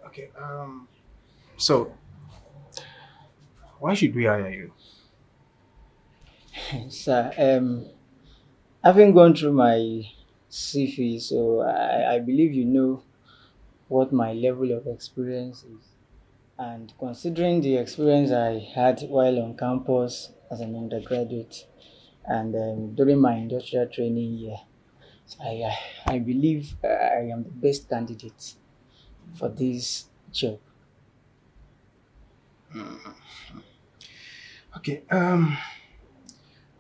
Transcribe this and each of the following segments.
Okay, so why should we hire you? Sir, having gone through my CV, so I believe you know what my level of experience is. And considering the experience I had while on campus as an undergraduate and during my industrial training year, so I believe I am the best candidate for this job. Okay,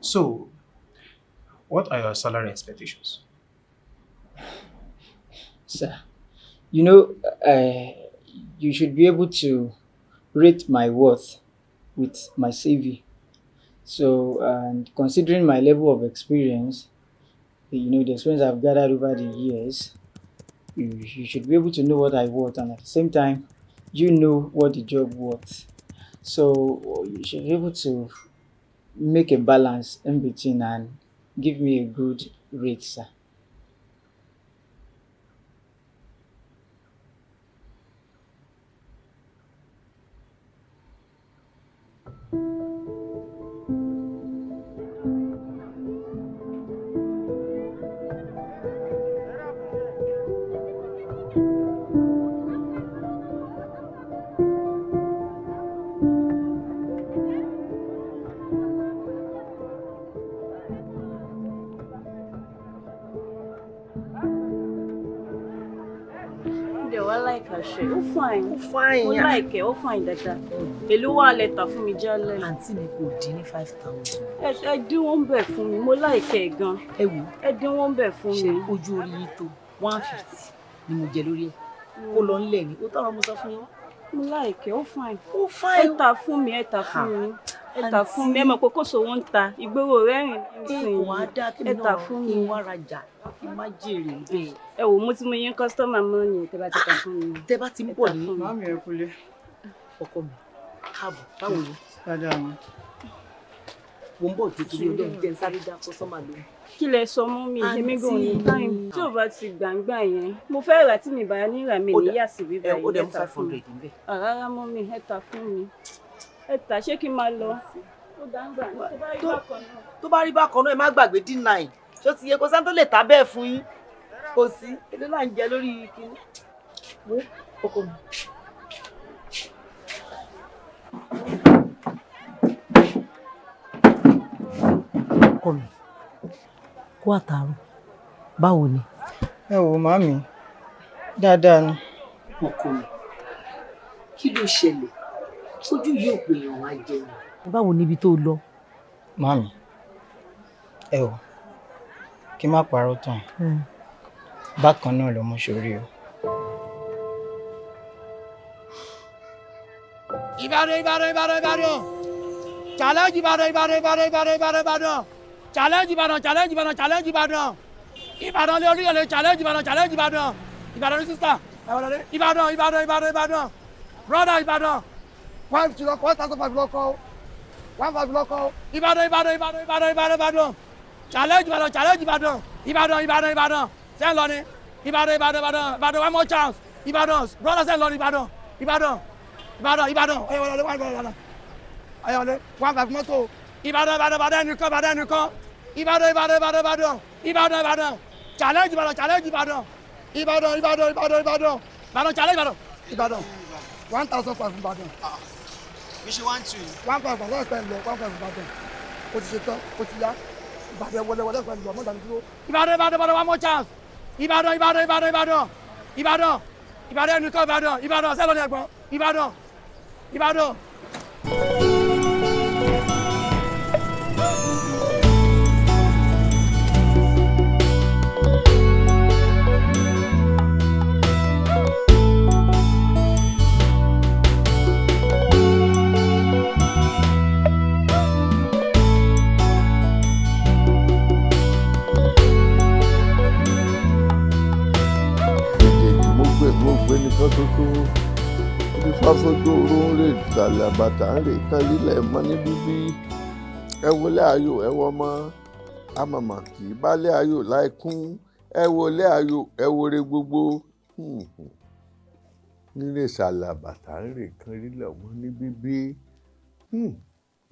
so what are your salary expectations? Sir, you know, uh, you should be able to rate my worth with my CV. So, and considering my level of experience, you know, the experience I've gathered over the years, you should be able to know what I worth, and at the same time, you know what the job worth. So, you should be able to make a balance in between and give me a good rate, sir. Dẹ̀ wá like aṣọ ẹ̀, ó fine. Ó fine. Mo like ẹ̀, ó fine dáadáa. Èló wà lẹ́tà fún mi jálẹ̀? Àǹtí mi kò dín ní 5,000. Ẹ dín wọ́n bẹ̀ fún mi, mo like ẹ̀ gan. Ẹ wò. Ẹ dín wọ́n bẹ̀ fún Ṣé mi. ojú orí yín tó 150 ni mo jẹ lórí ẹ̀? Kó lọ ńlẹ̀ ni, ó tọrọ mo sọ fún yín. Mo like ẹ̀, ó fine. Ó fine. Ẹ tà fún mi, ẹ tà fún mi. Ẹ tà fún mi, ẹ mọ̀ pé kò sówó ń ta, ìgboro rẹ́rìn Ẹ kò wá dá kí Ẹ mi tà náà fún kí mi. n wá rajà kí n má jèrè bẹ́ẹ̀. Ẹ wò, mo ti mú yín kọ́sítọ́mà mọ́ ni tẹ́ bá ti tà fún mi. Tẹ́ bá ti ń bọ̀ ní. Màámi, ẹ kúlé. Ọkọ mi, káàbọ̀, báwo ni? Dáadáa ni. Mo ń bọ̀ tó torí Ọlọ́run jẹ́ n sáré dá kọ́sọ́mà lóhùn. Kí lẹ sọ mọ́ mi, èmi gan ò ní táìmù. Tí ò bá ti gbàǹgbà yẹn, mo fẹ́ rà tí mi bá ní rà mí ní yà sí bíbá Ó yìí. dẹ̀ Ẹ mú tà five fún mi. hundred níbẹ̀. Rárá mọ́ mi, ẹ tà fún mi. Ẹ tà, ṣé kí n máa lọ? Ó dáńgbà, tó bá rí bákan náà. Tó bá rí bákan náà, ẹ má gbàgbé D9. Ṣó ti yẹ kó sáńtó lè ta bẹ́ẹ̀ fún yín? Kò sí, èló là ń jẹ lórí kinní. Wo ọkọ mi. Ọkọ mi, kó àtàrò, báwo ni? Ẹ wò màámi, dáadáa ni. Ọkọ mi, kí ló ṣẹlẹ̀? Ojú yóò pè yàn wá jẹun. Báwo níbi tó lọ? Màámi, ẹ wò, kí n má parọ́ tán, bákan náà ló mú sórí o. Ìbàdàn, Ìbàdàn, Ìbàdàn, Ìbàdàn. Challenge Ìbàdàn, Ìbàdàn, Ìbàdàn, Ìbàdàn, Ìbàdàn, Ìbàdàn. Challenge Ìbàdàn, challenge Ìbàdàn, challenge Ìbàdàn. Ìbàdàn lé Olúyọ̀lé, challenge Ìbàdàn, challenge Ìbàdàn. Ìbàdàn ní sister. Ìbàdàn, Ìbàdàn, Ìbàdàn, Ìbàdàn. Brother Ìbàdàn. 150 lọkọ, 1,500 lọkọ, 1,500 lọkọ. Ìbàdàn, Ìbàdàn, Ìbàdàn, Ìbàdàn, Ìbàdàn, Ìbàdàn. Challenge Ìbàdàn, challenge Ìbàdàn. Ìbàdàn, Ìbàdàn, Ìbàdàn. Ṣé ń lọ ni? Ìbàdàn, Ìbàdàn, Ìbàdàn, Ìbàdàn, one more chance. Ìbàdàn, brother ṣé ń lọ ni Ìbàdàn? Ìbàdàn, Ìbàdàn, Ìbàdàn. Ọyọ wọlé, one five, ọyọ wọlé, 1,500 mọ́tò. Ìbàdàn, Ìbàdàn, Ìbàdàn ẹnìkan, Ìbàdàn ẹnìkan. Ìbàdàn, Ìbàdàn, Ìbàdàn, Ìbàdàn. Ìbàdàn, Ìbàdàn. Challenge Ìbàdàn, challenge Ìbàdàn. Ìbàdàn, Ìbàdàn, Ìbàdàn, Ìbàdàn. Ìbàdàn, challenge Ìbàdàn. Ìbàdàn, 1,500 Ìbàdàn. Mi ṣe 1,2. 1,500 Ìbàdàn pẹ̀lú lọ, 1,500 Ìbàdàn. O ti ṣe tán, o ti yá. Ìbàdàn wọlé wọlé pẹ̀lú lọ, mọ́tà ní dúró. Ìbàdàn, Ìbàdàn, Ìbàdàn, one more chance. Ìbàdàn, Ìbàdàn, Ìbàdàn, Ìbàdàn. Ìbàdàn, Ìbàdàn ẹnìkan, Ìbàdàn, Ìbàdàn, sẹ́lọ̀ ní ẹ̀gbọ́n. Ìbàdàn, Ìbàdàn. Èjèèjì mo gbé mo gbé nìkan ṣoṣo ibi fáfojú oró ń rè ìsàlẹ̀ àbàtà ń rè tán lílẹ̀ mọ́ ní bíbí. Ẹ wọlé ayò, ẹ wọ ọmọ amọ̀mọ̀ kì í bálé ayò láìkún. Ẹ wọlé ayò, ẹ wọre gbogbo. Nílé ìsàlẹ̀ àbàtà ń rè kan rílẹ̀ wọ́n ní bíbí.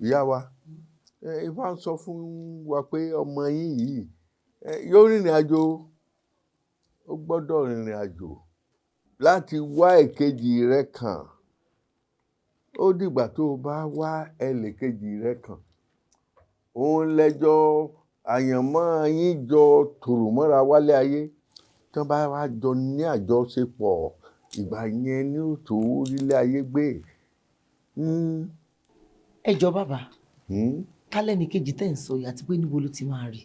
Ìyá wa, Ifá ń sọ fún wa pé ọmọ yín yìí yóò rìnrìn àjò, ó gbọ́dọ̀ rìnrìn àjò láti wá èkejì rẹ̀ kàn. Ó dìgbà tó o bá wá ẹnìkejì rẹ̀ kàn, òun lẹ́jọ́ àyànmọ́ yín jọ tòrò mọ́ra wálé ayé. Tí wọ́n bá wá jọ ní àjọṣepọ̀, ìgbà yẹn ni ó tó rílé ayé gbé. Ẹ jọ bàbá, kálẹ̀ ní kejì tẹ̀ ń sọ yìí àti pé níbo ló ti máa rí?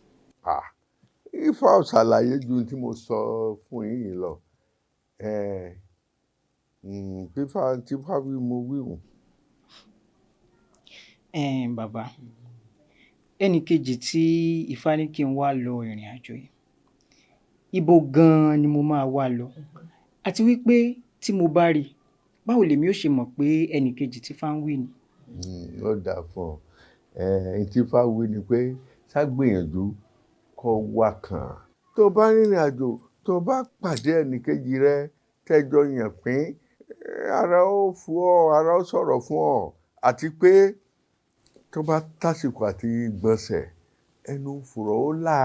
Ifá ò ṣàlàyé ju tí mo sọ fún yín yìí lọ. Fífa tí Ifá wí mo wí hùn. Bàbá, ẹnì kejì tí Ifá ní kí n wá lọ ìrìn àjò yìí, ibo gan-an ni mo máa wá lọ? Àti wípé tí mo bá rí i, báwo lèmi ó ṣe mọ̀ pé ẹnì kejì tí Ifá ń wí ni? Ó dáa fún ọ. Ẹn tí Ifá wí ni pé ṣàgbìyànjú kó wá kàn. Tó bá rìnrìn àjò, tó bá pàdé ẹnì kejì rẹ tẹ́jọ yàn pín, ara ó fún ọ, ara ó sọ̀rọ̀ fún ọ. Àti pé tó bá tásìkò àti gbọ̀nsẹ̀, ẹnu fùrọ̀ ó là.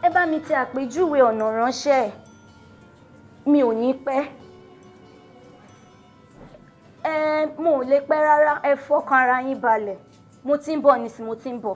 Ẹ bá mi tẹ àpèjúwe ọ̀nà ránṣẹ́, mi ò ní pẹ́. Mo ò lè pẹ́ rárá, ẹ fọkàn ara yín balẹ̀. Mo ti ń bọ̀ nísìnyí, mo ti ń bọ̀.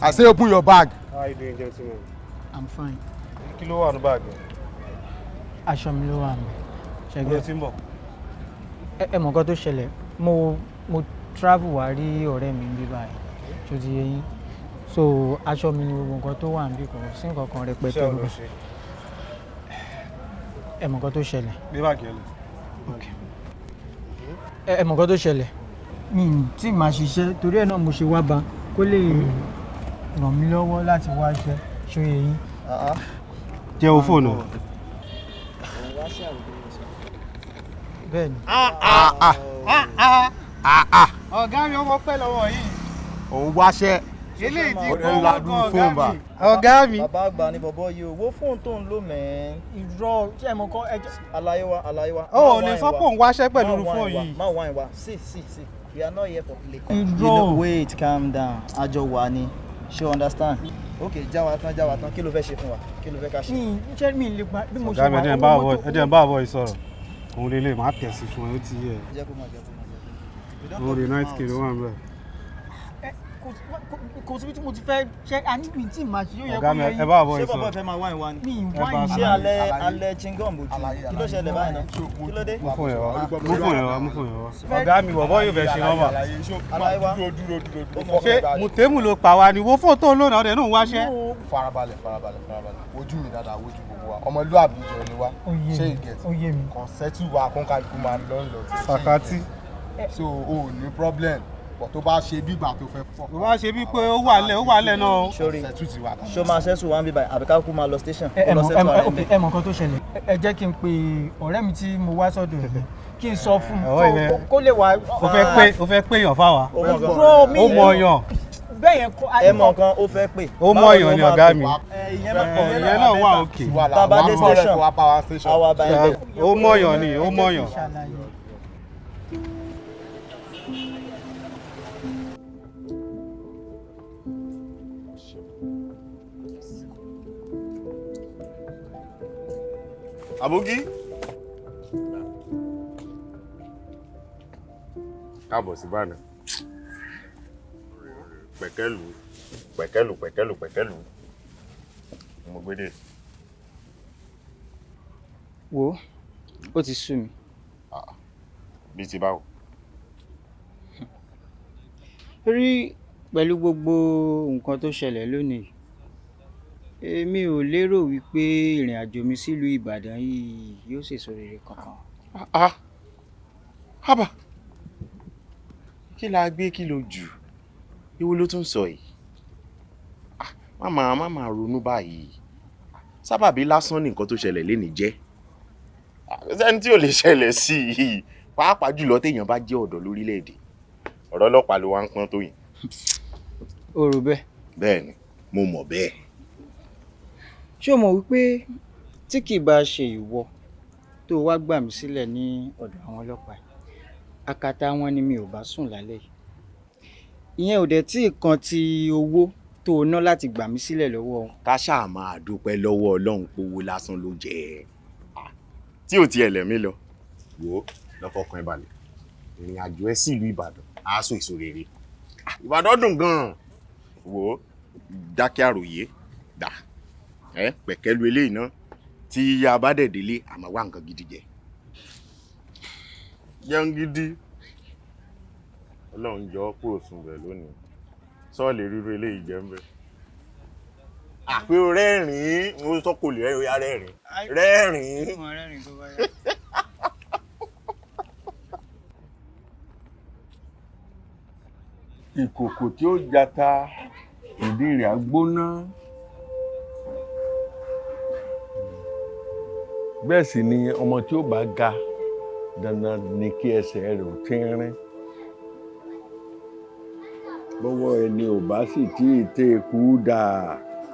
I say open your bag. How are you doing, gentlemen? I'm fine. Kí ló wà ní báàgì? Aṣọ mi ló wà mí. Mo ti ń bọ̀. Ẹ mọ̀ nǹkan tó ṣẹlẹ̀, mo travel wá rí ọ̀rẹ́ mi níbí báyìí, ṣó ti yé yín? So aṣọ mi ni gbogbo nǹkan tó wà níbí, kò sí nǹkan kan rẹpẹtẹ. Ṣé o lọ ṣe? Ẹ mọ̀ nǹkan tó ṣẹlẹ̀. Gbé báàgì ẹ lọ. Ẹ mọ̀ nǹkan tó ṣẹlẹ̀. Mi ì tí màá ṣiṣẹ́ torí ẹ̀ náà mo ṣe wá bá kó lè ràn mí lọ́wọ́ láti wá iṣẹ́, ṣó yé yín? Jẹ́ o fóònù. Bẹ́ẹ̀ni. Ọ̀gá mi ọmọ pẹ́ lọ́wọ́ yìí. Òun wáṣẹ́. Eléyìí ti kó owó gan ọ̀gá mi. Ọ̀gá mi. Bàbá àgbà ni bọ̀bọ̀ yìí o, wo fóònù tó ń lò mẹ́ẹ́n. Irọ́ ṣé ẹ mọ̀ kọ́ ẹ. Àlàyé wa, àlàyé wa. Ó ò lè sọ pé òun wáṣẹ́ pẹ̀lú irú fóònù yìí. Má wáyìn wa, see see see, we are not here for play. Irọ́. You know, wait, calm down, àjọ wa ni, ṣé o understand? Ok, já wa tán, já wa tán, kí ló fẹ́ ṣe fún wa? Kí ló fẹ́ ká ṣe? Mi ṣé mi lè gba bí mo ṣe Ọ̀gá mi, wà ẹ jẹ́ n bá àbọ̀ ẹ jẹ́ n bá àbọ̀ yìí sọ̀rọ̀. Òun lè lè má tẹ̀sí fún ẹ, ó ti yẹ. Jẹ́ kó mọ̀, jẹ́ kó mọ̀, jẹ́ kó mọ̀. Òun lè 9K ló wà ń bẹ̀. Kò síbi tí mo ti fẹ́ ṣe àníbi tí màá ṣe yóò yẹ Ọ̀gá kó mi, yẹ ẹ bá àbọ̀ Ṣé yìí bọ̀bọ̀ sọ̀rọ̀. fẹ́ máa wáyìn wa ni? Mi ì Ẹ bá wáyìn. Ṣé alẹ́ alẹ́ chingom ojú? Kí ló ṣẹlẹ̀ báyìí náà? Kí ló dé? Mú fóònù yẹn wá, mú fóònù yẹn wá, mú fóònù yẹn wá. Ọ̀gá mi, bọ̀bọ̀ yóò fẹ́ ṣe nọ́mà. Àlàyé wa. Dúró dúró dúró. Ṣé Mùtẹ́mù ló pa wá ni? Wo fóònù tó ń lò náà, ọ̀dẹ̀ náà ń wáṣẹ́. Farabalẹ̀ farabalẹ̀ farabalẹ̀, wojú mi dáadáa, wojú gbogbo wa, ọmọlúwàbí jọ ni wá. Ṣé you get? Ó yé mi. Kàn sẹ́tù wa kónkálukú máa ń lọ ń lọ tí. Sàkátì. So o ò ní problem, but tó bá ṣe bí ìgbà tó fẹ́ fọ́. Tó bá ṣe bí pé ó wà lẹ̀, ó wà lẹ̀ náà o. Sori, sẹ́tù ti wà. ṣó máa ṣẹ́sù wá ń bí báyìí àbí ká kú máa lọ station? Ẹ Kó lọ mọ̀ settle ara ẹ̀ ẹ ń bẹ̀. ẹ mọ̀ nǹkan tó ṣẹlẹ̀. Ẹ jẹ́ kí n pe ọ̀rẹ́ mi tí mo wá sọ́dọ̀ ẹ̀ kí n sọ fún Ọwọ́ un ilẹ̀. kó lè wá. O fẹ́ pé o fẹ́ pé èèyàn fáwa. Ó mọ̀ gan. Bro, mi Ó mọ ọyàn. Bẹ́ẹ̀ yẹn kọ́. Ẹ mọ̀ nǹkan ó fẹ́ pè. Ó mọ ọyàn ni ọ̀gá mi. Ìyẹn máa pọ̀. Ìyẹn náà wà òkè. Tá a bá dé station, àwa bá yẹn bẹ̀. Ó mọ ọyàn ni, ó mọ ọyàn. Àbókí. Káàbọ̀ sí Ìbàdàn. Pẹ̀kẹ́lù pẹ̀kẹ́lù pẹ̀kẹ́lù pẹ̀kẹ́lù. Mo gbé dé. Wo, ó ti sú mi. Bíi ti báwo? Rí pẹ̀lú gbogbo nǹkan tó ṣẹlẹ̀ lónìí, èmi ò lérò wípé ìrìn àjò mi sílùú Ìbàdàn yìí yóò sèso rere kankan. Ah, haba. Kí la gbé kí lo jù? Ìwo ló tún sọ yìí? Ah, má máa má máa ronú báyìí. Sábàbí lásán ni nǹkan tó ṣẹlẹ̀ lénìí jẹ́. Ah, kò sẹ́ni tí ò lè ṣẹlẹ̀ sí i. Pàápàá jùlọ téèyàn bá jẹ́ ọ̀dọ́ lórílẹ̀-èdè. Ọ̀rọ̀ ọlọ́pàá ló wá ń pọ́n tó yìí. O rò bẹ́ẹ̀? Bẹ́ẹ̀ni, mo mọ̀ bẹ́ẹ̀. Ṣé o mọ̀ wípé tí kì í bá ṣe ìwọ tó wá gbà mí sílẹ̀ ní ọ̀dọ̀ àwọn ọlọ́pàá yìí, akátá wọn ni mi ò bá sùn lálẹ́ yìí. Ìyẹn ò dẹ̀ tí ì kan ti owó tó o ná láti gbà mí sílẹ̀ lọ́wọ́ wọn. Ká ṣáà máa dúpẹ́ lọ́wọ́ Ọlọ́run pówó lásán ló jẹ́ ẹ́. Tí ò tiẹ̀ lẹ̀mí lọ. Wò ó, lọ fọkàn ẹ balẹ̀. Ìrìn àjò ẹ sílùú Ìbàdàn á so èso rere. Ìbàdàn dùn gan-an. Wò ó, dákẹ́ àròyé dà. Ẹ pẹ̀kẹ́lu eléyìí ná. Tí a bá dẹ̀ délé, a máa wá nǹkan gidi jẹ. Jẹun gidi. Ọlọ́run jọ ọ́ kúrò sùn bẹ̀ lónìí. Sọ́ọ̀lì ríru eléyìí jẹ́ ń bẹ̀. Àpé o rẹ́rìn-ín, mo sọ kò lè rẹ́rìn-ín, ó yá rẹ́rìn-ín. Rẹ́rìn-ín. Ìkòkò tí ó jata, ìdí rẹ̀ á gbóná. Bẹ́ẹ̀ sì ni ọmọ tí ó bá ga, dandan ni kí ẹsẹ̀ rẹ̀ ó tínrín. Bọ́wọ́ ẹni ò bá sì tí ì tẹ ikú dà,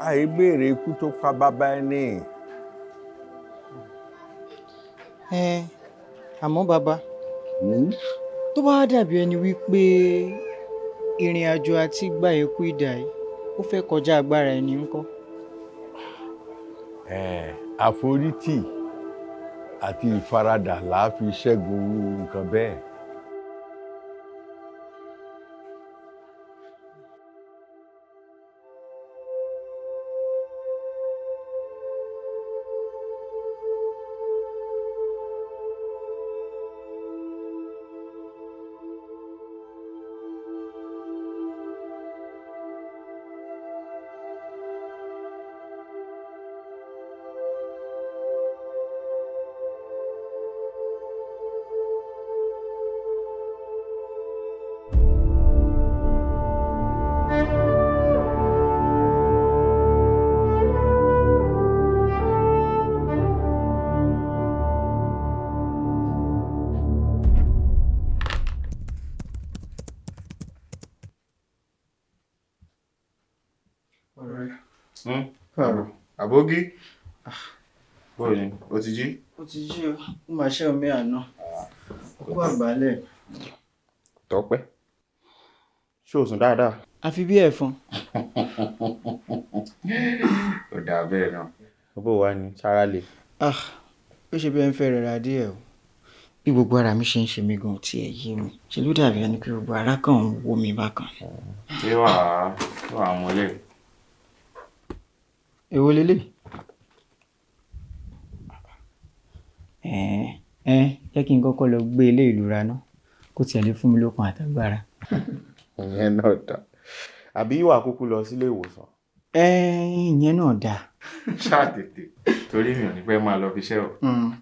àìbéèrè ikú tó pa bàbá ẹni. Ẹ àmọ́ bàbá, tó bá dàbí ẹni wípé ìrìn àjò àti gba ikú idà yìí ó fẹ́ kọjá agbára ẹni ńkọ́? Ẹ̀, àforítì àti ìfaradà là á fi ṣẹ́gun irú nǹkan bẹ́ẹ̀. Àbógí. Bóyá ni, o ti jí? Ó ti jí o, ó máa ṣe omi àná. Ó kú àgbálẹ̀. Tọ́pẹ́. Ṣé o sùn dáadáa? Àfi bí ẹ̀fọn. Ó dáa bẹ́ẹ̀ náà. Bó wá ni, sára le. Ah, ó ṣe bí ẹ ń fẹ́ rẹra díẹ̀ o. Bí gbogbo ara mi ṣe ń ṣe mí gan tí ẹ yé mi. Ṣe ló dàbí ẹni pé gbogbo ara kàn ń wó mi bákan. Ṣé wàá mọ́lẹ̀? Èwo leléyìí? Jẹ́ kí n kọ́kọ́ lọ gbé ilé ìlú ra ná kó tiẹ̀ lè fún mi lókun àtagbára. Ìyẹn náà dáa. Àbí wàá kúkú lọ sílé ìwòsàn? Ìyẹn náà dáa. Ṣáà tètè, torí mi ò ní pẹ́ máa lọ fi iṣẹ́ o.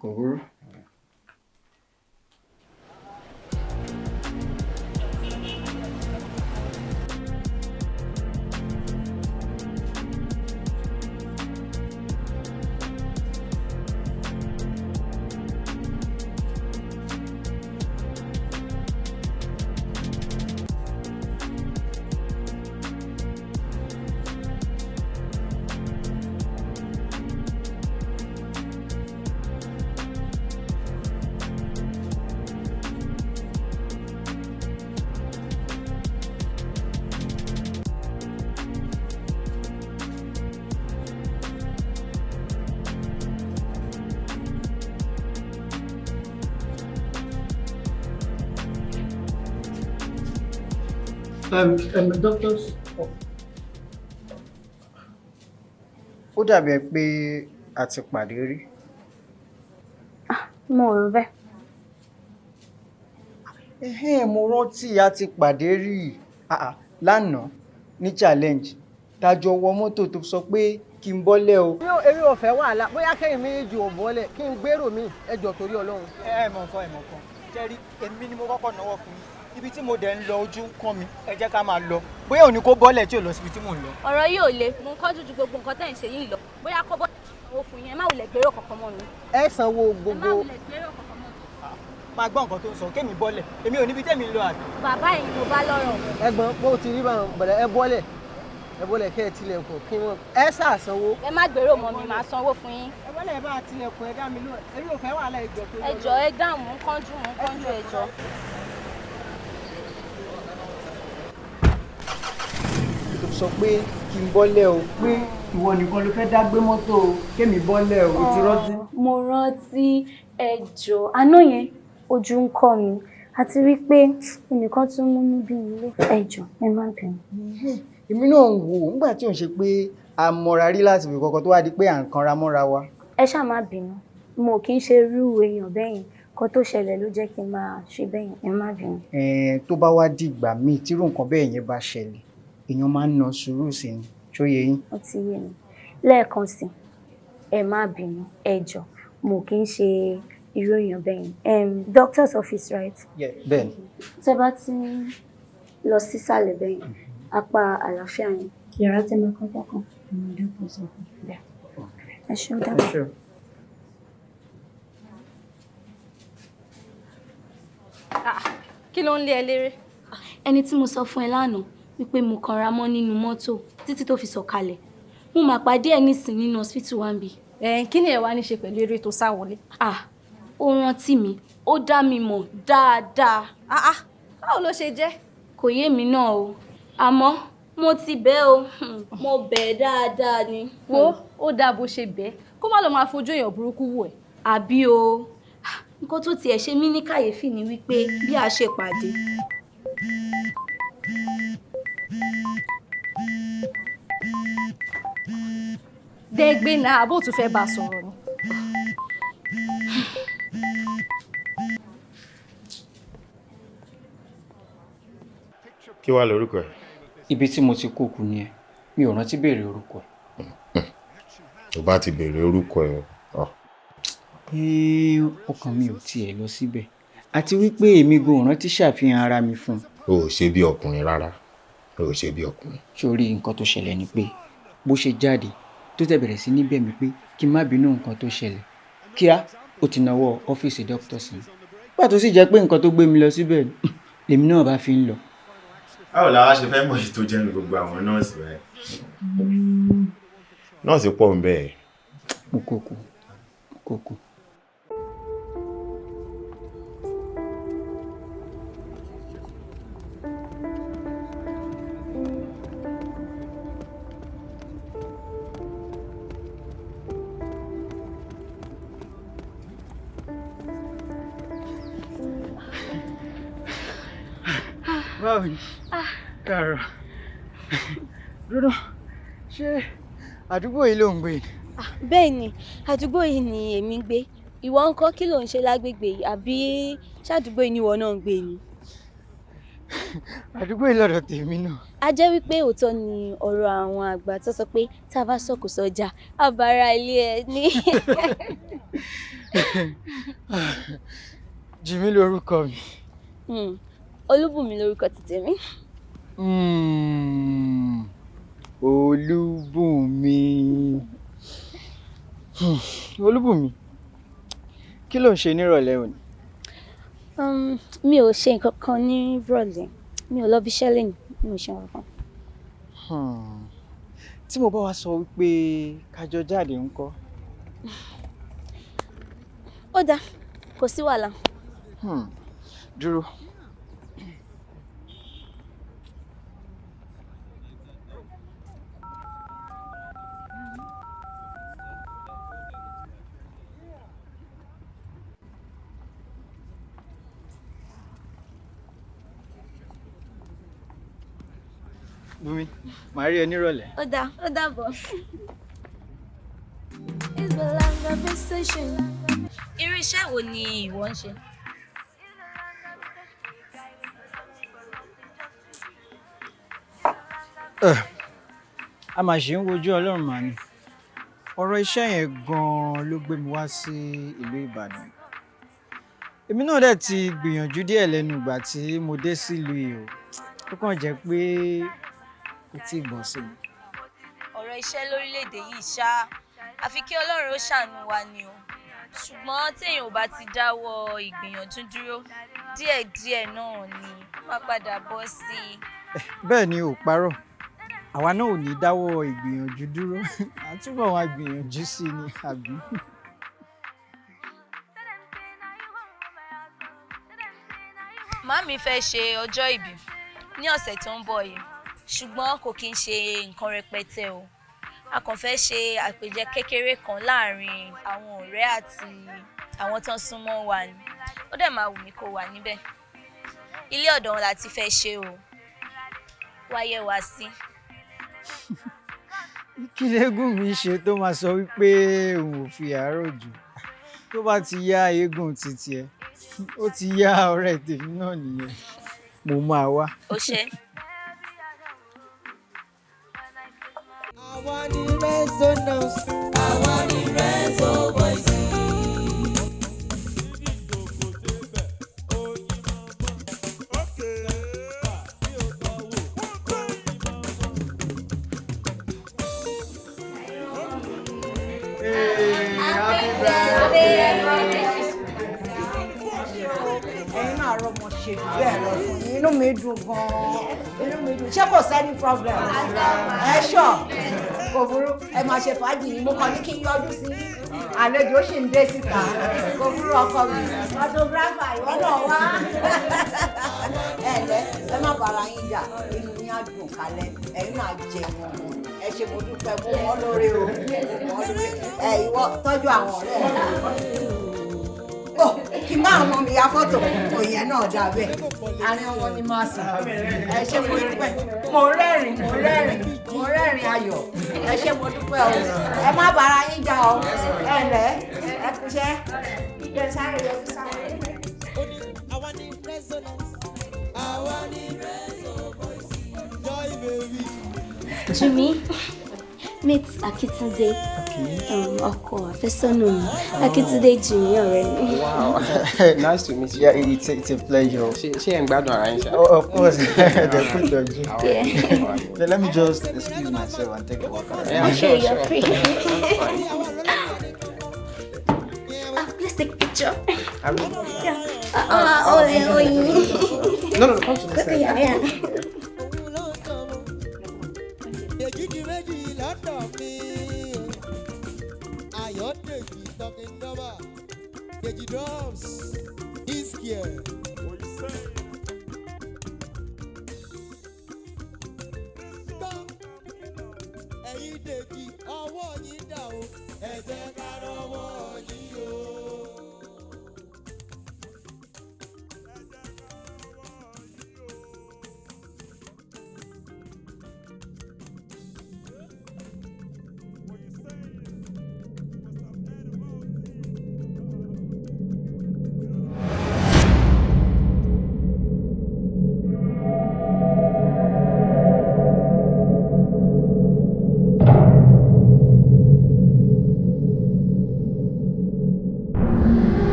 Kò burú. Doctors. Ó dàbí ẹ pé a ti pàdé rí. Mo rò bẹ́ẹ̀. Mo rántí a ti pàdé rí lánàá ní challenge tájọ wọ mọ́tò tó sọ pé kí n bọ́lẹ̀ o. Èmi ò fẹ́ wàhálà, bóyá kẹ́yìn méjì ò bọ́lẹ̀ kí n gbèrò mi ẹjọ́ torí Ọlọ́run. Ẹ mọ̀ nǹkan, ẹ mọ̀ nǹkan. Jẹ́rí, èmi ni mo kọ́kọ́ náwó fún yín. Ibi tí mo dẹ̀ ń lọ ojú ń kán mi, ẹ jẹ́ ká máa lọ. Bóyá òní kó bọ́lẹ̀ tí ò lọ síbi tí mò ń lọ. Ọ̀rọ̀ yìí ò le, mo ń kánjú ju gbogbo nǹkan tẹ́ ń ṣe yìí lọ. Bóyá kó bọ́lẹ̀ sanwó fún yín, ẹ má wulẹ̀ gbèrò kankan mọ́ mi. Ẹ sanwó gbogbo. Ẹ má wulẹ̀ gbèrò kankan mọ́ mi. Máa gbọ́ nǹkan tó ń sọ, kémi bọ́lẹ̀, èmi ò níbi tẹ́mi ń lọ àbí. Bàbá yìí mo bá lọ́rọ̀. Ẹ̀gbọ́n, bó ti rí báwọn bẹ̀rẹ̀, ẹ bọ́lẹ̀. Ẹ bọ́lẹ̀ kẹ́ ẹ tilẹ̀kùn kí wọ́n ẹ ṣáà sanwó. Ẹ má gbèrò mọ́ mi, màá sanwó fún yín. Ẹ bọ́lẹ̀, ẹ bá tilẹ̀kùn, ẹ dá mi lóhùn. Èmi ò fẹ́ wàhálà, ẹ jọ̀ọ́ torí Ẹ jọ̀ọ́, ẹ dáhùn, mò ń kánjú, mò ń kánjú, ẹ jọ̀ọ́. Tó sọ pé kí n bọ́lẹ̀ o, pé ìwọ nìkan ló fẹ́ dá gbé mọ́tò o, kémi bọ́lẹ̀ o, o ti rántí. Mo rántí, ẹ jọ̀ọ́. Àná yẹn ojú ń kọ́ mi àti wípé ẹnìkan tún múnú bí mi ló. Ẹ jọ̀ọ́, ẹ má bínú. Èmi náà ń wò ó nígbà tí ò ń ṣe pé a mọra rí láti fi kọ̀kọ̀ tó wá di pé à ń kanra mọ́ra wa. Ẹ ṣáà má bínú, mo kì í ṣe irú èèyàn bẹ́yẹn. Nǹkan tó ṣẹlẹ̀ ló jẹ́ kí n máa ṣe bẹ́yẹn, ẹ má bínú. Tó bá wá dìgbà míì tírú nǹkan bẹ́ẹ̀ yẹn bá ṣẹlẹ̀, èèyàn máa ń na sùúrù sí ni, ṣó yé yín? Ó ti yé mi. Lẹ́ẹ̀kan sí, ẹ má bínú, ẹ jọ̀ọ́, mo kì í ṣe irú èèyàn bẹ́yẹn. Doctor's office, right? Bẹ́ẹ̀ni. Tẹ́ bá ti ń lọ sísàlẹ̀ bẹ́yẹn, apá àlàáfíà yẹn. Yàrá tẹ́ máa kọ́kọ́ kàn, ọmọ doctor's office. Ẹ ṣé, ó dàbọ̀. Kí ló ń lé ẹ léré? Ẹni tí mo sọ fún ẹ lánàá wípé mo kanra mọ́ nínú mọ́tò títí tó fi sọ̀kalẹ̀. Mo máa pàdé ẹ nísìn nínú hospital wa níbí. Kí ni ẹ wá ní ṣe pẹ̀lú eré tó sá wọlé? Ó rántí mi, ó dá mi mọ̀ dáadáa. Báwo ló ṣe jẹ́? Kò yé mi náà o, àmọ́ mo ti bẹ̀ o, mo bẹ̀ dáadáa ni. Wo, ó dáa bó ṣe bẹ̀, kó má lọ máa fojú èèyàn burúkú wò ẹ́. Àbí o, nǹkan tó tiẹ̀ ṣe mí ní kàyéfì ni wípé bí a ṣe pàdé. Dẹ́gbẹ́ náà, àbó tún fẹ́ bá a sọ̀rọ̀ ni. Kí wàá lorúkọ ẹ? Ibi tí mo ti kó kú ni ẹ, mi ò rántí béèrè orúkọ ẹ. Tó bá ti béèrè orúkọ ẹ. Ọkàn mi ò tiẹ̀ lọ síbẹ̀, àti wípé èmi gan ò rántí ṣàfihàn ara mi fún un. O ò ṣe bí ọkùnrin rárá, o ò ṣe bí ọkùnrin. Sórí nǹkan tó ṣẹlẹ̀ ni pé bó ṣe jáde tó tẹ̀ bẹ̀rẹ̀ sí ní bẹ̀ mí pé kí n má bínú nǹkan tó ṣẹlẹ̀, kíá ó ti nawọ́ ọ́fíìsì dókítà sí mi. Pàtó sì jẹ́ pé nǹkan tó gbé mi lọ síbẹ̀ lèmi náà bá fi ń lọ. Báwo la wá ṣe fẹ́ mọ̀ èyí tó jẹ́ nu gbogbo àwọn nọ́ọ̀sì rẹ̀? Nọ́ọ̀sì pọ̀ ń bẹ́ẹ̀. Mo kò kú, mo kò kú. Báwo ni? Káàárọ̀. Dúró, ṣé àdúgbò yìí ló ń gbé ni? Bẹ́ẹ̀ ni, àdúgbò yìí ni èmi ń gbé. Ìwọ ńkọ́, kí lò ń ṣe lágbègbè yìí, àbí ṣàdúgbò yìí ni ìwọ náà ń gbé ni? Àdúgbò yìí lọ́dọ̀ tèmi náà. A jẹ́ wípé òótọ́ ni ọ̀rọ̀ àwọn àgbà tó sọ pé tá a bá sọ̀kò sọ́jà, àbára ilé ẹ ní. Jìmí lorúkọ mi. Olúbùnmi lorúkọ ti tèmi. Olúbùnmi. Olúbùnmi, kí ló ń ṣe nírọ̀lẹ́ òní? Mi ò ṣe nǹkan kan ní ìrọ̀lẹ́. Mi ò lọ ibi iṣẹ́ lénìí, mi ò ṣe nǹkan kan. Tí mo bá wá sọ wípé ká jọ jáde ńkọ́? Ó dáa, kò sí wàhálà. Dúró. Bùnmi, màá rí ẹ nírọ̀lẹ́. Ó dáa, ó dàbọ̀. Irú iṣẹ́ wo ni ìwọ ń ṣe? A máa ṣe ń wojú Ọlọ́run mà ni. Ọ̀rọ̀ iṣẹ́ yẹn gan-an ló gbé mi wá sí ìlú Ìbàdàn. Èmi náà dẹ̀ ti gbìyànjú díẹ̀ lẹ́nu ìgbà tí mo dé sílùú yìí o. Ó kàn jẹ́ pé kò tíì bọ́ sí mi. Ọ̀rọ̀ iṣẹ́ lórílẹ̀‐èdè yìí ṣá, àfi kí Ọlọ́run ó ṣàánú wa ni o. Ṣùgbọ́n téèyàn ò bá ti dáwọ́ ìgbìyànjú dúró, díẹ̀díẹ̀ náà ni ó máa padà bọ́ sí i. Bẹ́ẹ̀ ni, ò parọ́. Àwa náà ò ní dáwọ́ ìgbìyànjú dúró. À ń túbọ̀ wá gbìyànjú sí i ni, àbí? Màámi fẹ́ ṣe ọjọ́ ìbí ní ọ̀sẹ̀ tó ń bọ̀ yìí, ṣùgbọ́n kò kí ń ṣe nǹkan rẹpẹtẹ o. A kàn fẹ́ ṣe àpèjẹ kékeré kan láàrin àwọn ọ̀rẹ́ àti àwọn tó ń súnmọ́ wa ni. Ó dẹ̀ máa wù mí kó wà níbẹ̀. Ilé ọ̀dọ̀ wọn la ti fẹ́ ṣe o. Wáyé wá sí. Kí légún mi ṣe tó máa sọ wípé òun ò fi àárọ̀ jù? Tó bá ti yá eégún titi ẹ, ó ti yá ọ̀rẹ́ tèmi náà nìyẹn. Mo máa wá. Ó ṣé. Àwa ni resonance. Àwa ni reso voice. Ẹ̀yin náà rọmọ ṣe jù bẹ́ẹ̀ lọ fún yín. Inú mi dùn gan-an, inú mi dùn. Ṣé kò sẹ́ni problem? Ẹ ṣọ́ kò burú, ẹ máa ṣe fàájì yìí. Mo kàn ní kí n yọjú sí yín, àlejò sì ń dé síta. Kò burú ọkọ mi, photographer, ìwọ náà wá. Ẹ lẹ, ẹ má bára yín jà, inú yín á dùn kálẹ̀, ẹ̀yin náà jẹun ọmọ. Ẹ ṣe, mo dúpẹ́, mo mọ̀ ọ́ lóore o, mo mọ̀ ọ́ lóore. Ẹ ìwọ tọ́jú àwọn ọ̀rẹ́ rẹ ó, kí n máa mọ mi ya fọ́tò kò yẹn náà dà bẹ́ẹ̀. Àárín wọn ni máa sùn. Ẹ ṣé, mo dúpẹ́, mo rẹ́rìn, mo rẹ́rìn, mo rẹ́rìn ayọ̀. Ẹ ṣé, mo dúpẹ́ o. Ẹ má bára yín jà o. Ẹ lẹ́, ẹ kúṣẹ́ jẹ́ sáré yọjú sáré. Àwa ni resonance. Àwa ni reso voice. Joy baby. Jimmy, meet Akitunde, ọkọ àfẹ́sọ́nà mi. Akitunde Jimmy, ọ̀rẹ́ mi. Wow, nice to meet you. Yeah, it's a pleasure. Ṣé ẹ̀ ń gbádùn ara yín ṣá? Oh, of course, the food of you. Yeah. Then let me just excuse myself and take a walk around. Yeah, Okay, sure, you're sure. free. Ah, let's take a picture. Yeah. Ah, oh, oh, No, come to this side. Yeah. Èjìdí méjì lọ́dọ̀ mi. Indaba, Deji Drums, Iskia. What you say? Gbọ́, ẹ̀yin Dèjì, ọwọ́ yín dà o, ẹ jẹ́ ká rọ́wọ́ yín o.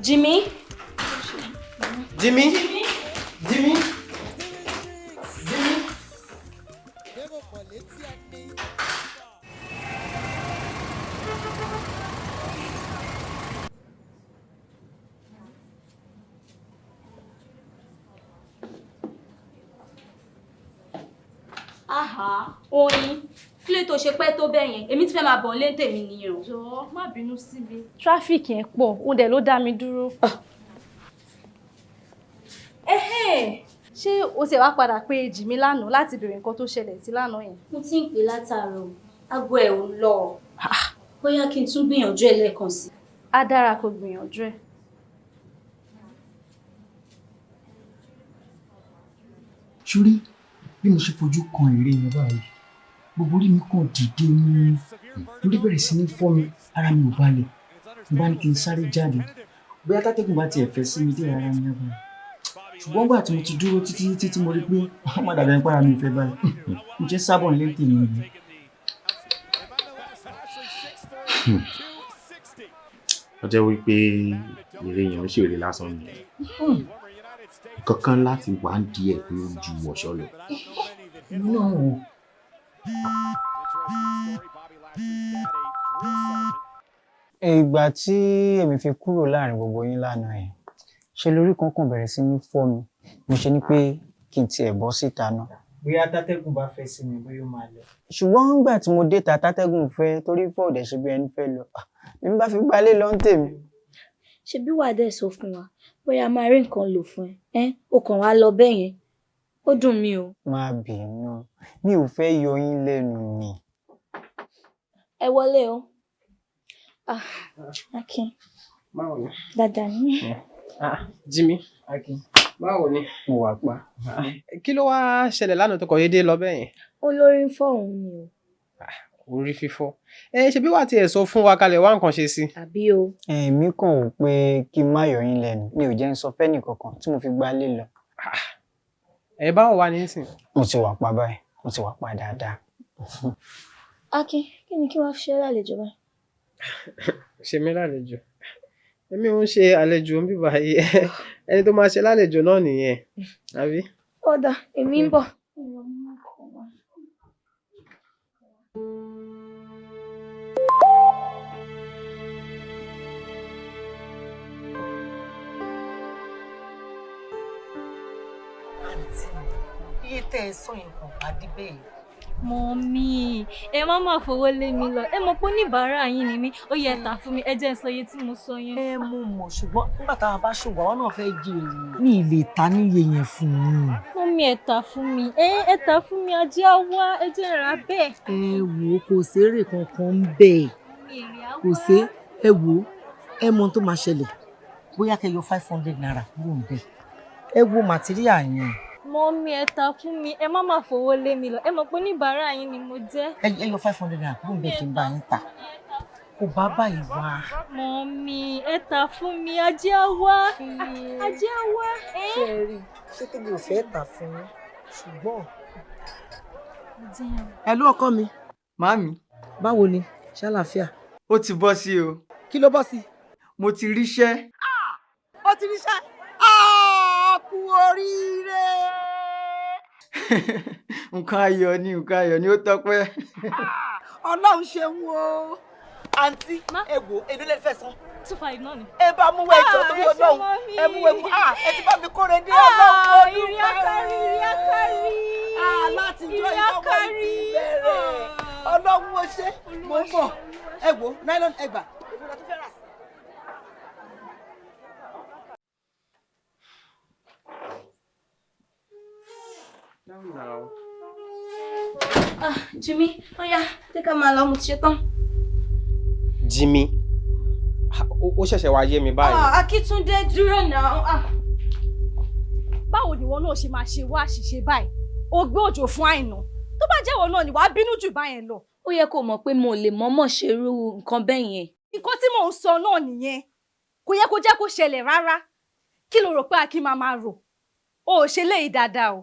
Jimmy. Jimmy. Jimmy. Aha, oyin kí ló tó ṣe pẹ́ tó bẹ́ẹ̀ yẹn, èmi ti fẹ́ máa bọ̀ nílé tèmi nìyẹn o. Jọ̀ọ́ má bínú sí mi. Traffic yẹn pọ̀, òun dẹ̀ ló dá mi dúró. Ẹhẹ́n, ṣé o ti wá padà pé Jìmí lánàá láti béèrè nǹkan tó ṣẹlẹ̀ sí lánàá yẹn? Mo ti ń pè látàárọ̀, aago ẹ̀ ò lọ. Bóyá kí n tún gbìyànjú ẹ̀ lẹ́ẹ̀kan sí. Á dára kó gbìyànjú ẹ̀. Ṣorí bí mo ṣe fojú kan ère yẹn báyìí, gbogbo orí mi kàn dìde ní orí, bẹ̀rẹ̀ sí ní fọ́ mi, ara mi ò balẹ̀. Mo bá ní kí n sáré jáde, bóyá tátẹ́gùn bá tiẹ̀ fẹ́ sí mi díẹ̀, ara mi á balẹ̀. Ṣùgbọ́n gbà tí mo ti dúró títí títí tí mo rí pé wọ́n má dàbí ẹni pé ara mi ò fẹ́ balẹ̀, mo jẹ́ sábọ̀ nílé tèmi nìyẹn. Ó jẹ́ wípé eré yẹn ń ṣèrè lásán ni, kankan láti wà ń di ẹ̀ pé ó ju ọ̀ṣọ́ lọ. Èmi náà wò ó. Ìgbà tí èmi fi kúrò láàrin gbogbo yín lánàá yẹn, ṣe lórí kankan bẹ̀rẹ̀ sí ní fọ́ mi. Mo ṣe ní pé kí n tiẹ̀ bọ́ síta náà, bóyá tátẹ́gùn bá fẹ́ sí mi, bóyá ó máa lọ. Ṣùgbọ́n nígbà tí mo dé ta, tátẹ́gùn fẹ́ torí fọ́ òdẹ̀ ṣe bí ẹni fẹ́ lọ. Ah, èmi bá fi gbalé lọ ń tèmi. Ṣebí wàá dẹ̀ sọ fún wa bóyá a máa rí nǹkan lò fún ẹ, ẹ́ o kàn wá lọ bẹ́ẹ̀ yẹn, ó dùn mí o. Má bínú, mi ò fẹ́ yọ yín lẹ́nu ni. Ẹ wọlé o. Ah, Akin. Báwo ni? Dáadáa ni. Ah, Jimmy. Akin. Báwo ni? Mo wà pa. Kí ló wá ṣẹlẹ̀ lánàá tó kọ̀ déédéé lọ bẹ́ẹ̀ yẹn? Ó lórí ń fọ́ òun ni o. Orí fífọ́. Ẹ ṣe bí wàá tiẹ̀ sọ fún wa kalẹ̀ wá nǹkan ṣe sí. Àbí o. Èmi kàn wò pé kí n má yọ yín lẹ́nu, mi ò jẹ́ ń sọ fẹ́nì kankan tí mo fi gbalé lọ. Ẹ báwo wà nísìn? Mo ti wà pa báyìí, mo ti wà pa dáadáa. Akin, kí ni kí wọ́n fi ṣe ẹ́ lálejò báyìí? Ṣe mí lálejò? Èmi ò ń ṣe àlejò ń bíbá yìí, ẹni tó máa ṣe lálejò náà nìyẹn, àbí? Ó dáa, èmi ń bọ̀. Àǹtí mi, iye tẹ́ ẹ sọ yẹn kò bá dé bẹ́ẹ̀. Mọ̀mí, ẹ má má fowó lé mi lọ. Ẹ mọ̀ pé oníbàárà yín ni mí. Ó yẹ ẹ tà fún mi, ẹ jẹ́ n sọ iye tí mo sọ yẹn. Ẹ mo mọ̀, ṣùgbọ́n nígbà táwa bá ṣòwò, àwọn náà fẹ́ jèrè. Mi ì lè ta níye yẹn fún un. Mọ̀mí, ẹ tà fún mi. Ẹ tà fún mi, ajé á wá, ẹ jẹ́ n rà bẹ́ẹ̀. Ẹ wò ó, kò sérè kankan ń bẹ̀. Kò sí, ẹ wò ó, ẹ mọ ohun tó máa ṣẹlẹ̀. Bóyá kẹ́ yọ ₦500 kúrò ń bẹ̀. Ẹ wo màtíríà yẹn. Mọ̀mí, ẹ tà fún mi, ẹ má má fowó lé mi lọ. Ẹ mọ̀ pé oníbàárà yín ni mo jẹ́. Ẹ yọ ₦500 kúrò ń bẹ̀ kí n bá yín tà. Kò bá báyìí wá. Mọ̀mí, ẹ tà fún mi, ajé á wá. Ajé á wá. Ṣé ẹ rí i? Ṣé kí mi ò fẹ́ tà fún yín? Ṣùgbọ́n. Ẹ ló ọkọ mi. Màámi. Báwo ni? Ṣàlàáfíà. Ó ti bọ́ sí o. Kí ló bọ́ sí? Mo ti ríṣẹ́. Ó ti ríṣẹ́. Kú oríire. Nǹkan ayọ̀ ni, nǹkan ayọ̀ ni, ó tọ́pẹ́. Ọlọ́run ṣeun o. Àǹtí, ẹ wo, èló lẹ fẹ́ san? 25 náà ni. Ẹ bá mú wẹ́jọ torí Ọlọ́run, ẹ mú wẹ́mú, ẹ ti bá mi kóre dé. Ọlọ́run ó dúpẹ́. Ìrìn àkárí, ìrìn àkárí. Láti jọ ìtọ́wọ́ ìtì bẹ̀rẹ̀. Ọlọ́run ó ṣe, mo ń bọ̀. Ẹ wo nylon ẹgbà. Now. Ah, Jimmy, ó yá, jẹ́ ká máa lọ, mo ti ṣe tán. Jimmy, ó ṣẹ̀ṣẹ̀ wá yé mi báyìí. Ah, Akíntúndé, dúró náà. Ah. Báwo ni ìwọ náà ṣe máa ṣe wá àṣìṣe báyìí? O gbé Òjò fún Àìná. Tó bá jẹ́ ìwọ náà ni wàá bínú jù báyẹn lọ. Ó yẹ kó mọ̀ pé mo lè mọ̀ọ́mọ̀ ṣerú nǹkan bẹ́ẹ̀ yẹn. Nǹkan tí mò ń sọ náà nìyẹn. Kò yẹ kó jẹ́ kó ṣẹlẹ̀ rárá. Kí lo rò pé Akin máa máa rò? O ò ṣe léyìí dáadáa o.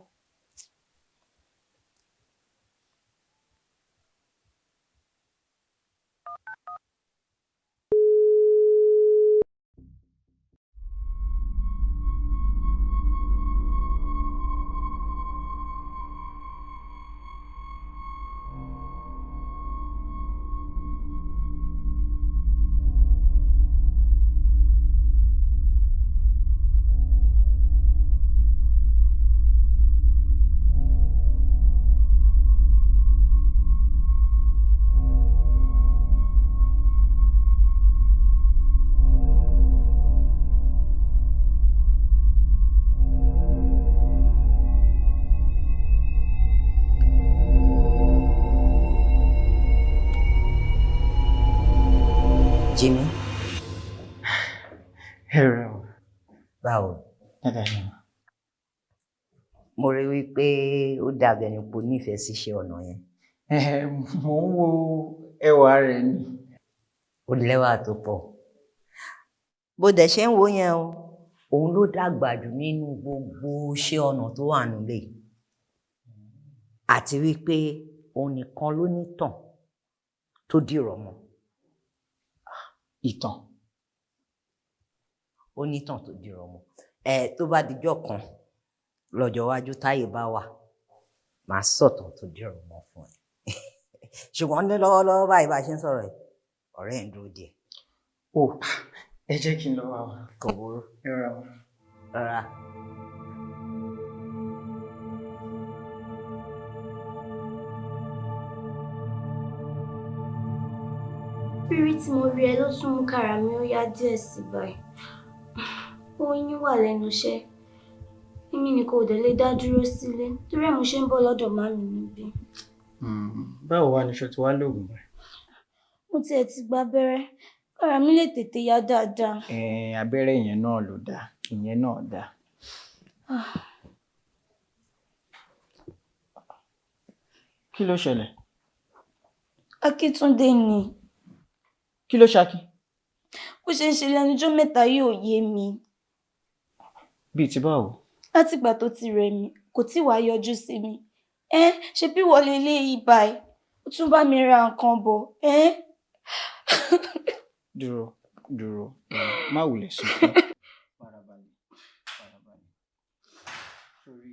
Jimmy. Ẹ rẹ o. Báwo? Dáadáa ni. Mo rí wípé ó dàbí ẹni pé o nífẹ̀ẹ́ sí iṣẹ́ ọnà yẹn. Mò ń wo ẹwà rẹ̀ ni. Ó lẹ́wà tó pọ̀. Bó dẹ̀ ṣe ń wo yẹn o, òun ló dàgbà jù nínú gbogbo iṣẹ́ ọnà tó wà nílé. Àti wípé òun nìkan ló nítàn tó dìrọ̀ mọ́. Ìtàn. Ó nítàn tó dìrọ̀ mọ́. Ẹ tó bá dijọ́ kan lọ́jọ́ iwájú táyé bá wà, màá sọ̀tàn tó dìrọ̀ mọ́ fún ẹ. Ṣùgbọ́n ní lọ́wọ́lọ́wọ́ báyìí bá a ṣe ń sọ̀rọ̀ yìí, ọ̀rẹ́ ẹ̀ ń dúró díẹ̀. Ó, ẹ jẹ́ kí n lọ wá wa. Kò burú. Ẹ rọra wa. Rọra. Rírí tí mo rí ẹ ló tún mú kára mi ó yá díẹ̀ sí báyìí. Oyin wà lẹ́nu iṣẹ́. Èmi nìkan ò dẹ̀ lè dá dúró sílé torí ẹ̀ mo ṣe ń bọ̀ lọ́dọ̀ màmí níbí. Báwo wá ni ṣo ti wá lóògùn báyìí? Mo tiẹ̀ ti gba abẹ́rẹ́ kára mi lè tètè yá dáadáa. Abẹ́rẹ́ yẹn náà ló dáa, ìyẹn náà dáa. Kí ló ṣẹlẹ̀? Akíntúndé ni. Kí ló ṣe Akin? Bó ṣe ń ṣe lẹ́nujọ́ mẹ́ta yìí ò yé mi. Bíi ti báwo? Látìgbà tó ti rẹ̀ mí, kò tí wàá yọjú sí mi. Ṣe bí wọlé ilé yìí báyìí, ó tún bá mi ra nǹkan bọ̀. Dúró, dúró, má wulẹ̀ sunkún. Farabalẹ̀, farabalẹ̀. Sórí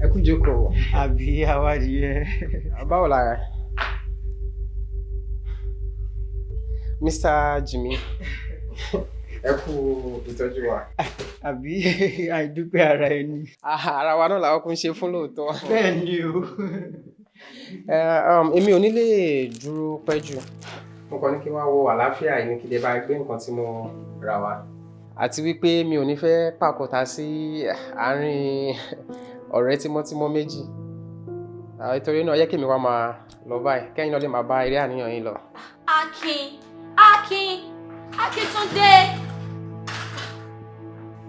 Ẹ kú jókòó. Àbí àwádìí ẹ. Báwo lára? Mr. Jimmy, ẹ kú ìtọ́jú wa. Àbí àìdúpẹ́ ara ẹni. Ara wa náà làwọn kò ń ṣe fún lóòótọ́. Bẹ́ẹ̀ ni o. Èmi ò ní lè dúró pẹ́ jù. Mo kàn ní kí wá wo àlàáfíà yìí ní kí lè bá gbé nǹkan tí mo rà wá. Àti wípé mi ò ní fẹ́ pàkóta sí àárín ọ̀rẹ́ tímọ́tímọ́ méjì. Nítorí náà yẹ kí èmi wá máa lọ báyìí, kẹ́yìn náà lè máa bá eré àníyàn yín lọ. Akin, Akin, Akíntúndé.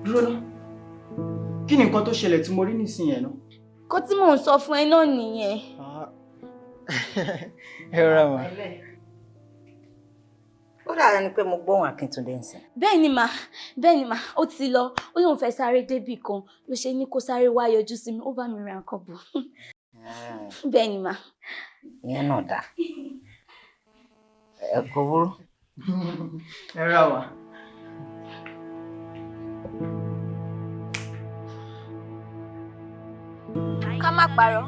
Dúró ná. Kí ni nǹkan tó ṣẹlẹ̀ tí mo rí nísìnyẹn náà? Kó tí mò ń sọ fún ẹ náà nìyẹn. Ẹ rọra mà. Ó dàbí ẹni pé mo gbóhùn Akíntúndé ń sìn. Bẹ́ẹ̀ ni mà, bẹ́ẹ̀ ni mà, ó ti lọ, ó lóun fẹ́ sáré débì kan, ló ṣe ní kó sáré wá yọjú sí mi, ó bá mi ra nǹkan bọ̀. Bẹ́ẹ̀ ni mà. Ìyẹn náà dáa. Ẹ kò burú. Ẹ rà wá. Ká má parọ́,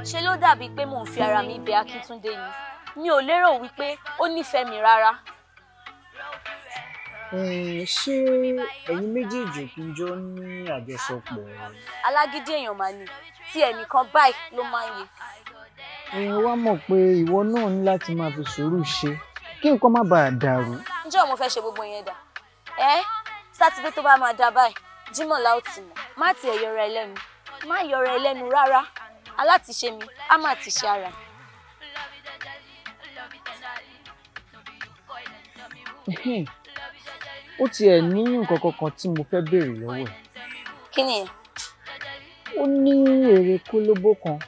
ṣe ló dàbíi pé mò ń fi ara mi bẹ Akíntúndé ni. Mi ò lérò wípé ó nífẹ̀ẹ́ mi rárá. Ṣé ẹ̀yin méjèèjì kì í jọ ní àjọṣepọ̀? Alágídí èèyàn mà ní, tí ẹnìkan báyìí ló máa ń yé. Ẹ wá mọ̀ pé ìwọ náà ní láti máa fi sùúrù ṣe kí nǹkan má bàa dàrú. Ǹjẹ́ mo fẹ́ ṣe gbogbo yẹn dà? Ẹ́ Sátidé tó bá máa dà báyìí, Jímọ̀ la ó ti mọ̀. Má tiẹ̀ yọra ẹ lẹ́nu. Má yọra ẹ lẹ́nu rárá. Alátiṣe mi, á má ti ṣe ara. Ẹhẹ́n, ó tiẹ̀ ní nǹkan kankan tí mo fẹ́ béèrè lọ́wọ́ ẹ̀. Kí ni ẹ̀? Ó ní èrè kólóbó kan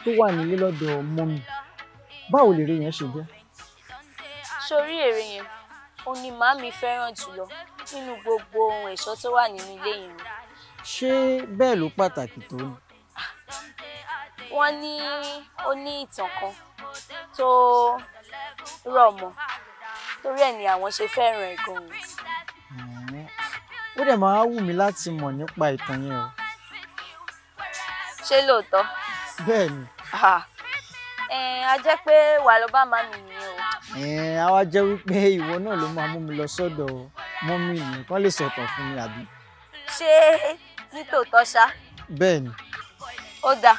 tó wà nílé lọ́dọ̀ mọ́mì. Báwo lèrè yẹn ṣe jẹ́? Sórí èrè yẹn, òun ni màámi fẹ́ràn jùlọ nínú gbogbo ohun ẹ̀ṣọ́ tó wà nínú ilé yẹn. Ṣé bẹ́ẹ̀ ló pàtàkì tó ni? Wọ́n ní ó ní ìtàn kan tó rọ̀ mọ́, torí ẹ̀ ni àwọn ṣe fẹ́ràn ẹ̀ gan-an. Ẹ̀ẹ́n, ó dẹ̀ máa wù mí láti mọ̀ nípa ìtàn yẹn o. Ṣé lóòótọ́? Bẹ́ẹ̀ ni. Ẹ̀ẹ́n, a jẹ́ pé wà lọ bá màámi nìyẹn o. Ẹ̀ẹ́n, á wá jẹ́ wípé ìwọ náà ló máa mú mi lọ sọ́dọ̀ mọ́mì nìyẹn kán lè sọ̀tàn fún mi àbí? Ṣé nítòótọ́ ṣá? Bẹ́ẹ̀ ni. Ó dáa,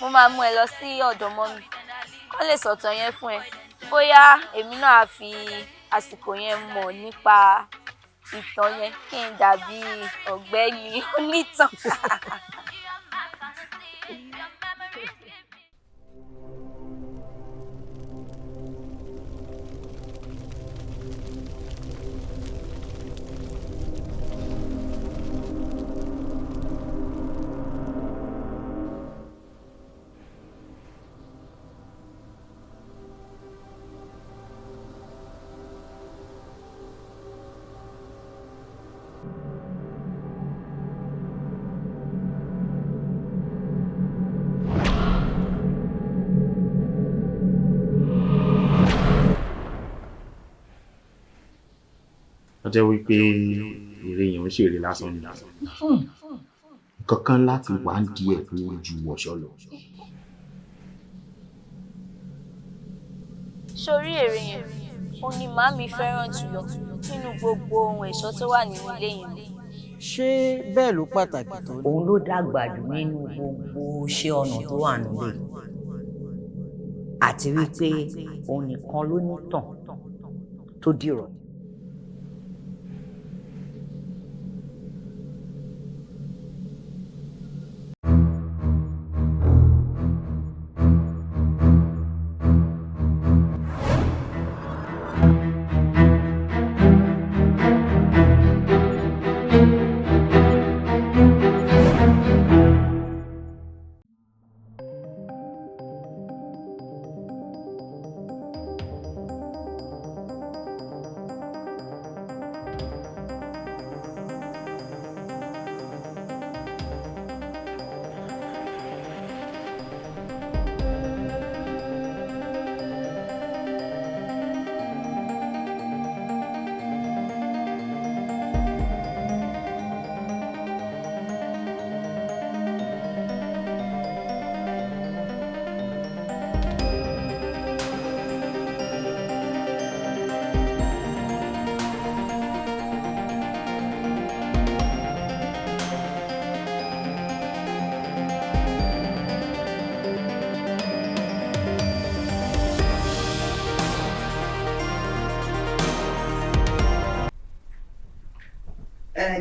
mo máa mú ẹ lọ sí ọ̀dọ̀ mọ́mì kán lè sọ̀tàn yẹn fún ẹ. Bóyá èmi náà á fi àsìkò yẹn mọ̀ nípa ìtàn yẹn kí n dàbí ọ̀gbẹ́ni onítàn. Ó jẹ́ wípé eré yẹn ń ṣèrè lásán ni. Kankan láti wà ń di ẹ̀ tó ju ọ̀ṣọ́ lọ. Sórí èrè yẹn, òun ni màámi fẹ́ràn jùlọ nínú gbogbo ohun ẹ̀ṣọ́ tó wà nínú ilé yẹn. Ṣé bẹ́ẹ̀ ló pàtàkì tó ni? Òun ló dàgbà jù nínú gbogbo iṣẹ́ ọnà tó wà nílé àti wípé òun nìkan ló nítàn tó dìrọ̀.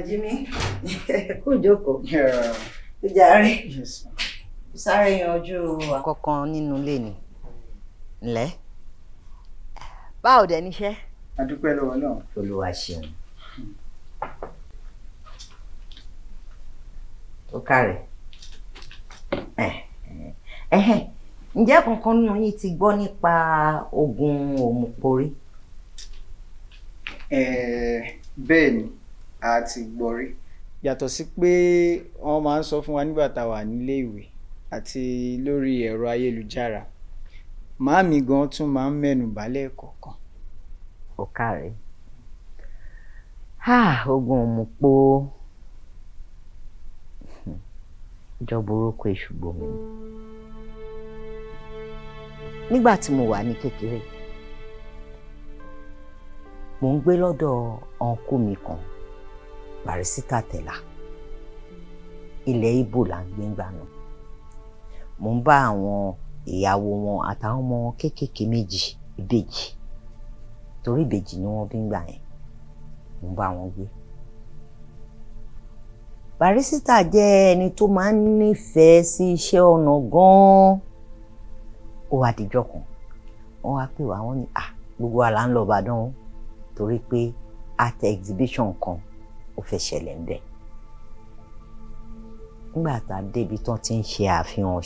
Jimmy, kú ìjókòó. Ó jàre. Sáré yanjú àkọ́kàn nínú ilé ni. Ǹlẹ́. Báwo dẹ̀ níṣẹ́? A dúpẹ́ lọ́wọ́ náà. Olúwa ṣeun. Ó kárẹ̀. Ẹ̀hẹ̀n, ǹjẹ́ kankan nínú yín ti gbọ́ nípa ogun òmùporí? Bẹ́ẹ̀ ni, a ti gbọ́ rí. Yàtọ̀ sí pé wọ́n máa ń sọ fún wa nígbà tá a wà nílé ìwé àti lórí ẹ̀rọ ayélujára. Màámi gan tún máa ń mẹ́nu bà lẹ́ẹ̀kọ̀ọ̀kan. Ó káre. Ogun òmùpó ìjọ burúkú èṣù gbomi. Nígbà tí mo wà ní kékeré, mò ń gbé lọ́dọ̀ ọ̀nkú mi kan, Bàrísítà Tẹ̀là. Ilẹ̀ Ìgbò là ń gbé ńgbà náà. Mò ń bá àwọn ìyàwó wọn àtàwọn ọmọ wọn kéékèèké méjì, ìbejì, torí ìbejì ni wọ́n bí ńgbà yẹn, mò ń bá wọn gbé. Bàrísítà jẹ́ ẹni tó máa ń nífẹ̀ẹ́ sí iṣẹ́ ọnà gan-an. Ó wá dijọ́ kan, wọ́n wá pè wá, wọ́n ní à gbogbo wa là ń lọ Ìbàdàn o, torí pé art exhibition kan ó fẹ́ ṣẹlẹ̀ ńbẹ̀. Nígbà tá a débi tán ti ń ṣe àfihàn.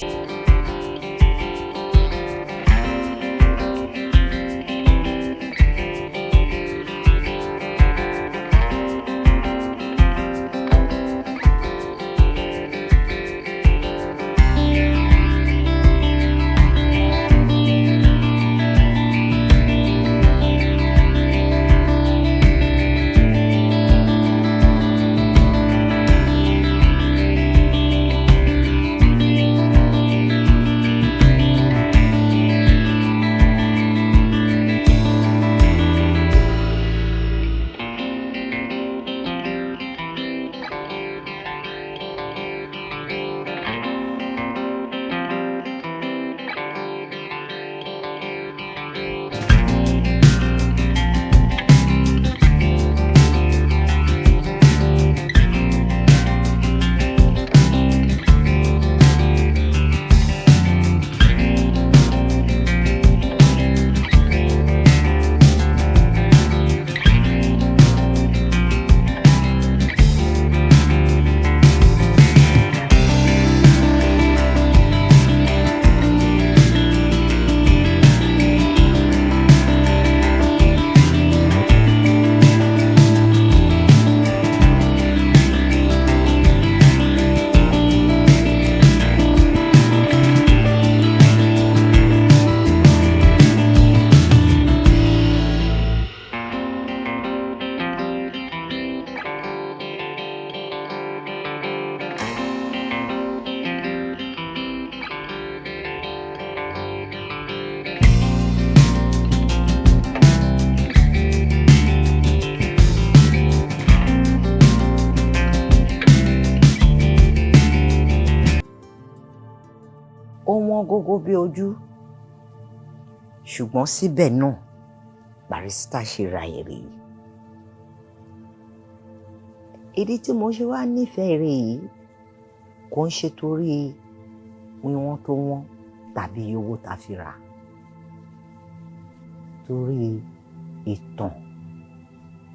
Ó wọ́n gógó bí ojú, ṣùgbọ́n síbẹ̀ náà Bàrísítà ṣe ra ère yìí. Ìdí tí mo ṣe wá nífẹ̀ẹ́ ère yìí kò ń ṣe torí wíwọ́n tó wọ́n tàbí iye owó tá a fi rà á, torí ìtàn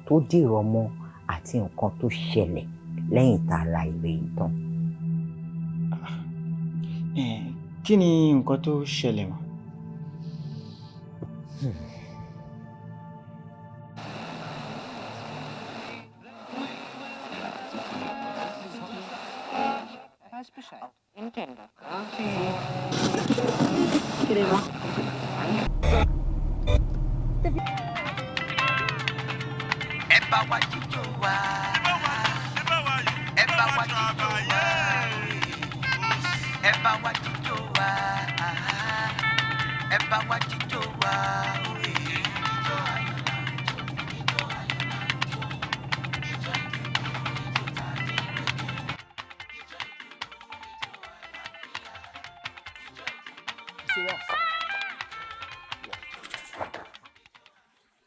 tó dìrọ̀ mọ́ àti nǹkan tó ṣẹlẹ̀ lẹ́yìn tá a ra ère yìí tán. Kí ni nǹkan tó ṣẹlẹ̀ mà? Ẹ bá wa jíjó wa. Ẹ bá wa jíjó wa. Ẹ bá wa jíjó wa. Ẹ bá wa jíjó wa.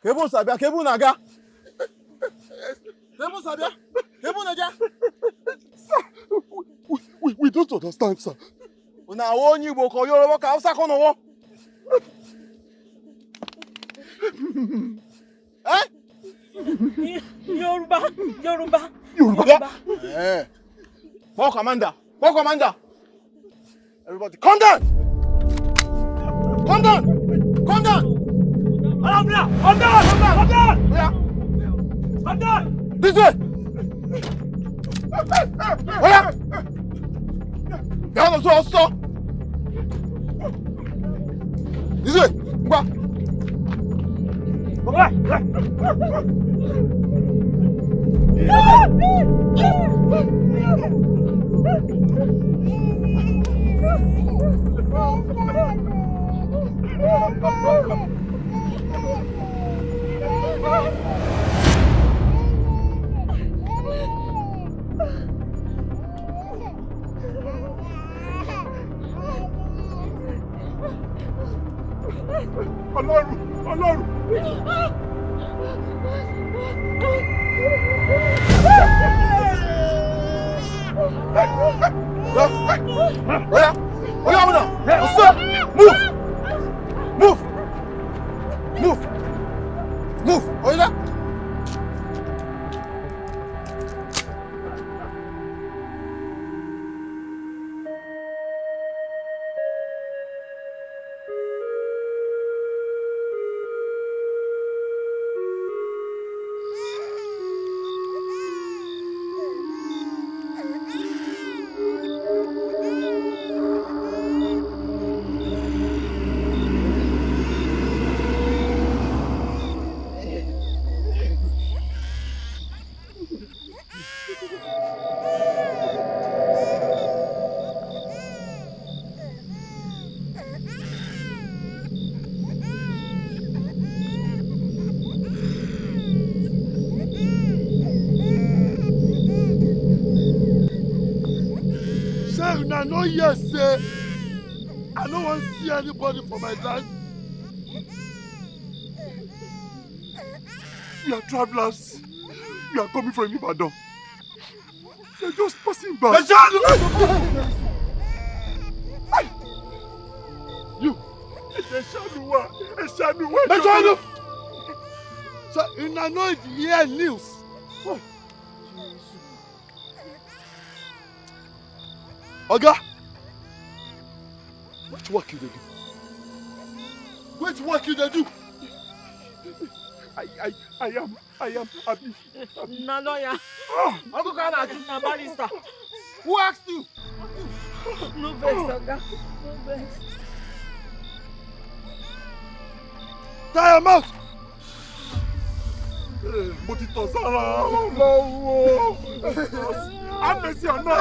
Kebu sabia, kebu naga. Kebu sabia, kebu naga. Sir, we don't understand, sir. Una awon Igbo ko Yoruba ka Hausa ko no wo. Eh? Yorùbá, Yorùbá. Yorùbá. Eh. Ball commander, ball commander. Everybody, calm down. Calm down. Calm down. Alhamdulillah, calm down, calm down. Yeah. Calm down. This way. Oya. Down also also. This way. Ngwa. Ọlọ́run, Ọlọ́run. Oya, oya, Amina, stop, move, move, move, move, oya. Shey una no hear say I no wan see anybody for my land. We are travelers. We are coming from Ibadan. We are just passing by. You. Ẹ ṣàánú wa. Ẹ ṣàánú wa. Ẹ ṣàánú. So una no hear news. Oga, which work you dey do? Which work you dey do? I am Abi. Na lawyer. Uncle Kana, Na barrister. Who asked you? No vex, oga. No vex. Tie your mouth. Mo ti tọ̀ sára Ọlọ́run. Have mercy on us.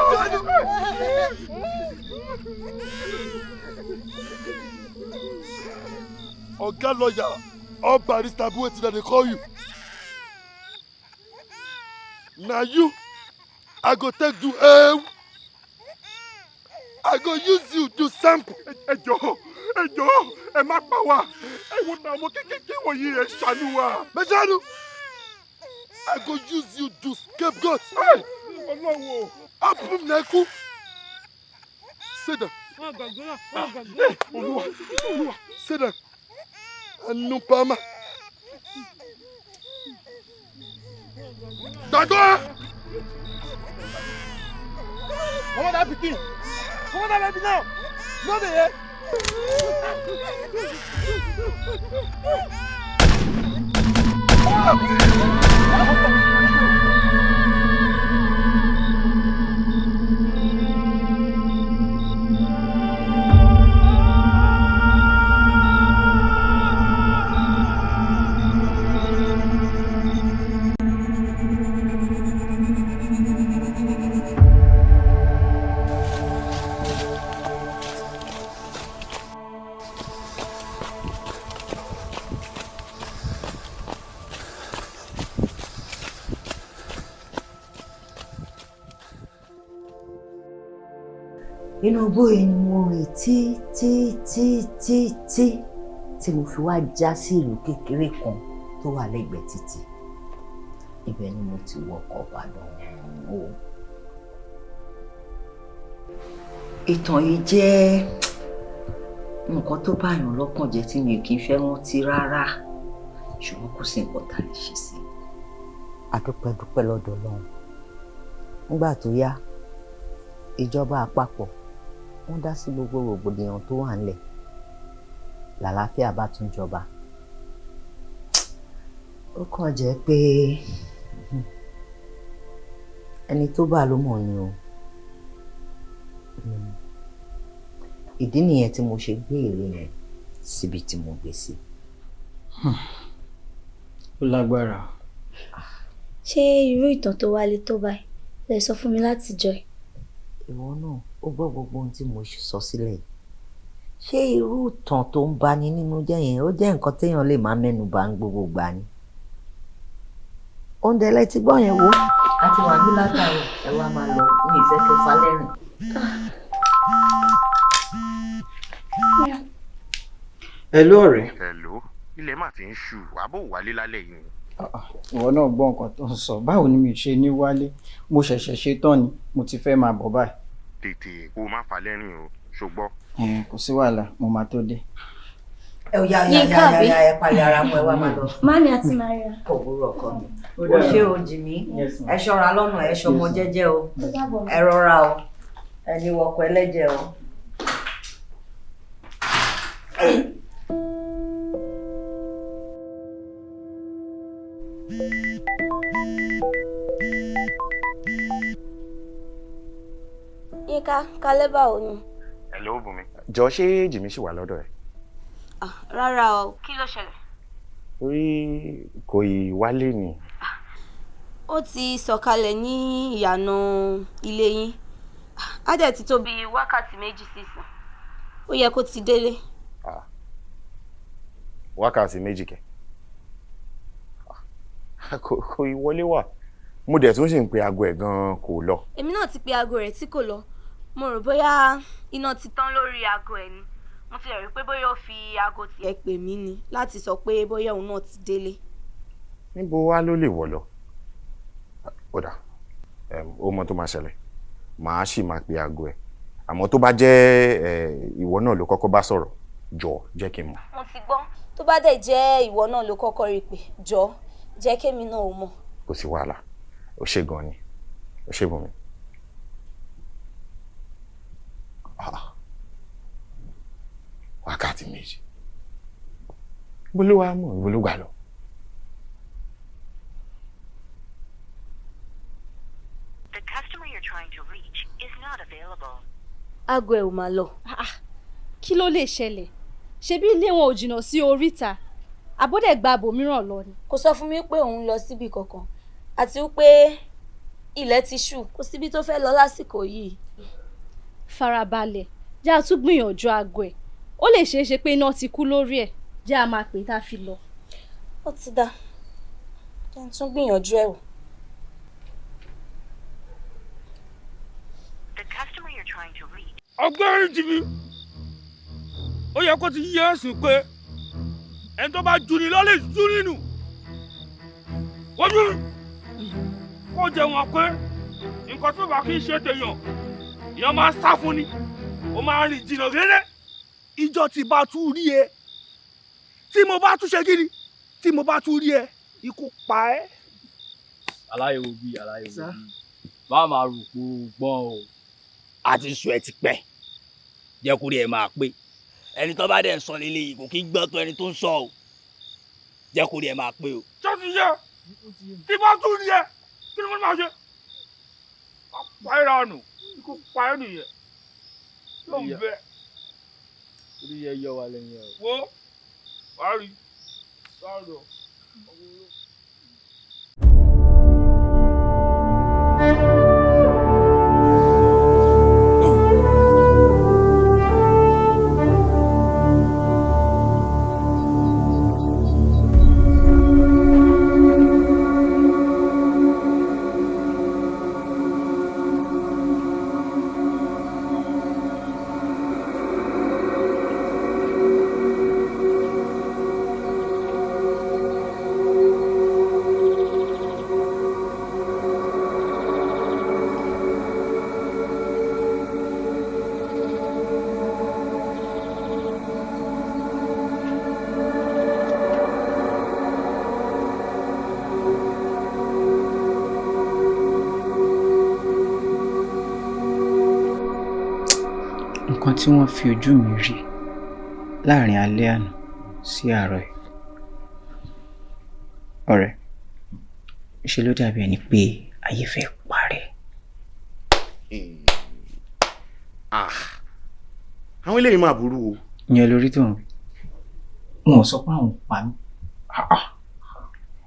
Oga lawyer or barrister be wetin dem dey call you. Na you I go take do ewu. I go use you do sample. Ẹ jọ̀ọ́, ẹ jọ̀ọ́, ẹ má pa wá. Ẹ wo na ọmọ kékeré wọ̀nyí, ẹ ṣàánú wa. Mẹ́sàn-án, I go use you do scapegoat. Ọlọ́run o. Apum neku. Sit down. Wọ́n gbàgbọ́, wọ́n gbàgbọ́. Olúwa, Olúwa. Sit down. Anupama. Gbàgbọ́. Come on, that pikin. Come on, that baby now. No dey hear. Inú igbó yìí ni mo rìn tí tí tí tí tí tí mo fi wá já sí ìlú kékeré kan tó wà lẹ́gbẹ̀ẹ́ títì. Ibẹ̀ ni mo ti wọkọ̀ Ìbàdàn o. Ìtàn yìí jẹ́ nǹkan tó báyàn lọ́kàn jẹ́ tí mi ò kì í fẹ́ rántí rárá, ṣùgbọ́n kò sí nǹkan tá a lè ṣe sí i. A dúpẹ́ dúpẹ́ lọ́dọ̀ Ọlọ́run. Nígbà tó yá, ìjọba àpapọ̀ wọ́n dá sí gbogbo rògbòdìyàn tó wà ńlẹ̀, làlàáfíà bá tún jọba. Ó kàn jẹ́ pé ẹni tó bá ló mọ̀ ni o. Ìdí nìyẹn tí mo ṣe gbé ère yẹn síbi tí mo gbé sí. Ó lágbára. Ṣé irú ìtàn tó wálé tó báyìí lẹ sọ fún mi láti jọ ẹ? Ìwọ náà ó gbọ́ gbogbo ohun tí mo sọ sílẹ̀ yìí. Ṣé irú ìtàn tó ń bani nínú jẹ́ yẹn ó jẹ́ nǹkan téèyàn lè máa mẹ́nu bà ń gbogbo gbà ni? Oúnjẹ lẹ ti gbọ́ yẹn wò. A ti wà ní látàrọ, ẹ wá máa lọ, mi ì fẹ́ kẹ́ falẹ́rìn. Hello ọ̀rẹ́. Hello, ilẹ̀ mà ti ń ṣú, àbó wálé lálẹ́ yìí ni. Ìwọ náà gbọ́ nǹkan tó ń sọ. Báwo ni mi ṣe ní wálé? Mo ṣẹ̀ṣẹ̀ ṣe tán ni, mo ti fẹ́ máa bọ̀ báyìí. Tètè kó o má falẹ́rìn o, ṣùgbọ́n. Kò sí wàhálà, mo máa tó dé. Ẹ ó yá yá yá yá yá, ẹ palẹ̀ ara mọ́, ẹ wá máa lọ. Mami àti Maria. Kò burú ọkọ mi. Ó ṣé o Jìmí, ẹ ṣọ́ra lọ́nà, ẹ ṣọmọ jẹ́jẹ́ o, ẹ rọra o, ẹ ní wọkọ̀ ẹlẹ́jẹ̀ o. Yínká, kálẹ́ báwo ni? Hello Bùnmi. Jọ ṣé Jìmí ṣì wà lọ́dọ̀ ẹ̀? Rárá o. Kí ló ṣẹlẹ̀? Orí kò ì wálé ni. Ó ti sọ̀kalẹ̀ ní ìyànà ilé yín. Á dẹ̀ ti tó bí wákàtí 2 sísìn. Ó yẹ kó ti délé. Wákàtí 2 kẹ̀. Kò ì wọlé wà. Mo dẹ̀ tún ṣì ń pe aago ẹ̀ gan-an kò lọ. Èmi náà ti pe aago rẹ̀ tí kò lọ. Mo rò bóyá iná ti tán lórí aago ẹ̀ ni. Mo ti rò pé bóyá ó fi aago tiẹ̀ pè mí ni láti sọ pé bóyá òun náà ti délé. Níbo wá ló lè wọ̀ lọ? Ó dà, ó mọ tó máa ṣẹlẹ̀. Màá sì máa pe aago ẹ̀. Àmọ́ tó bá jẹ́ ìwọ náà ló kọ́kọ́ bá sọ̀rọ̀, jọ̀ọ́ jẹ́ kí n mọ̀. Mo ti gbọ́. Tó bá dẹ̀ jẹ́ ìwọ náà ló kọ́kọ́ rí pé jọ̀ọ́ jẹ́ kémi náà ó mọ̀. Kò sí wàhálà. Ó ṣé gan ni. Ó ṣé Bùnmi. Wákàtí 2. Bó ló wá mọ̀, bó ló gbà lọ? The customer you're trying to reach is not available. Aago ẹ̀ ò máa lọ. Kí ló lè ṣẹlẹ̀? Ṣebí ilé wọn ò jìnnà sí oríta? Àbódẹ̀ gba ibòmíràn lọ ni. Kò sọ fún mi pé òun lọ síbi kankan àti pé ilẹ̀ ti ṣú, kò síbi tó fẹ́ lọ lásìkò yìí. Farabalẹ̀, jẹ́ a tún gbìyànjú aago ẹ̀. Ó lè ṣeé ṣe pé iná ti kú lórí ẹ̀, jẹ́ a máa pè tá a fi lọ. Ó ti dá, jẹ́ n tún gbìyànjú ẹ̀ wò. The customer you're trying to reach. Ọgbẹ́ni Jìmí, ó yẹ kó ti yé ẹ̀sìn pé ẹni tó bá jù ní lọ lè jù nínú. Ojú kó jẹ wọn pé nǹkan tó bá kí n ṣe tèèyàn, èèyàn máa ń sá fún ni, ó máa ń rìn jìnnà réré. Ìjọ tí bá tún rí ẹ, tí mo bá tún ṣe kí ni, tí mo bá tún rí ẹ, ikú pa ẹ́. Aláyẹ̀wò bí aláyẹ̀wò bí bá máa rò pé o gbọ́n o, àti sọ ẹ ti pẹ́, jẹ́ kórè ẹ máa pé. Ẹni tó bá dẹ̀ ń sọ lélẹ́yìí kò kí gbọ́ tó ẹni tó ń sọ o, jẹ́ kórè ẹ máa pé o. Ṣé ti yẹ? Tí bá tún rí ẹ, kí ni mo máa ṣe? Pa ẹ́ ránù, ikú pa ẹ́ nìyẹn. Yóò ń bẹ. Orí yẹ yọ wa lẹ́yìn ẹ o. Wo, wàá rí, wàá lọ. Nǹkan tí wọ́n fi ojú mi rí láàrin alẹ́ àná sí àárọ̀ yìí. Ọ̀rẹ́, ṣe ló dàbí ẹni pé ayé fẹ́ parẹ́. Àwọn eléyìí máa burú o. Ìyẹn lórí tó ń rí. Wọn ò sọ pé àwọn ò pa mí.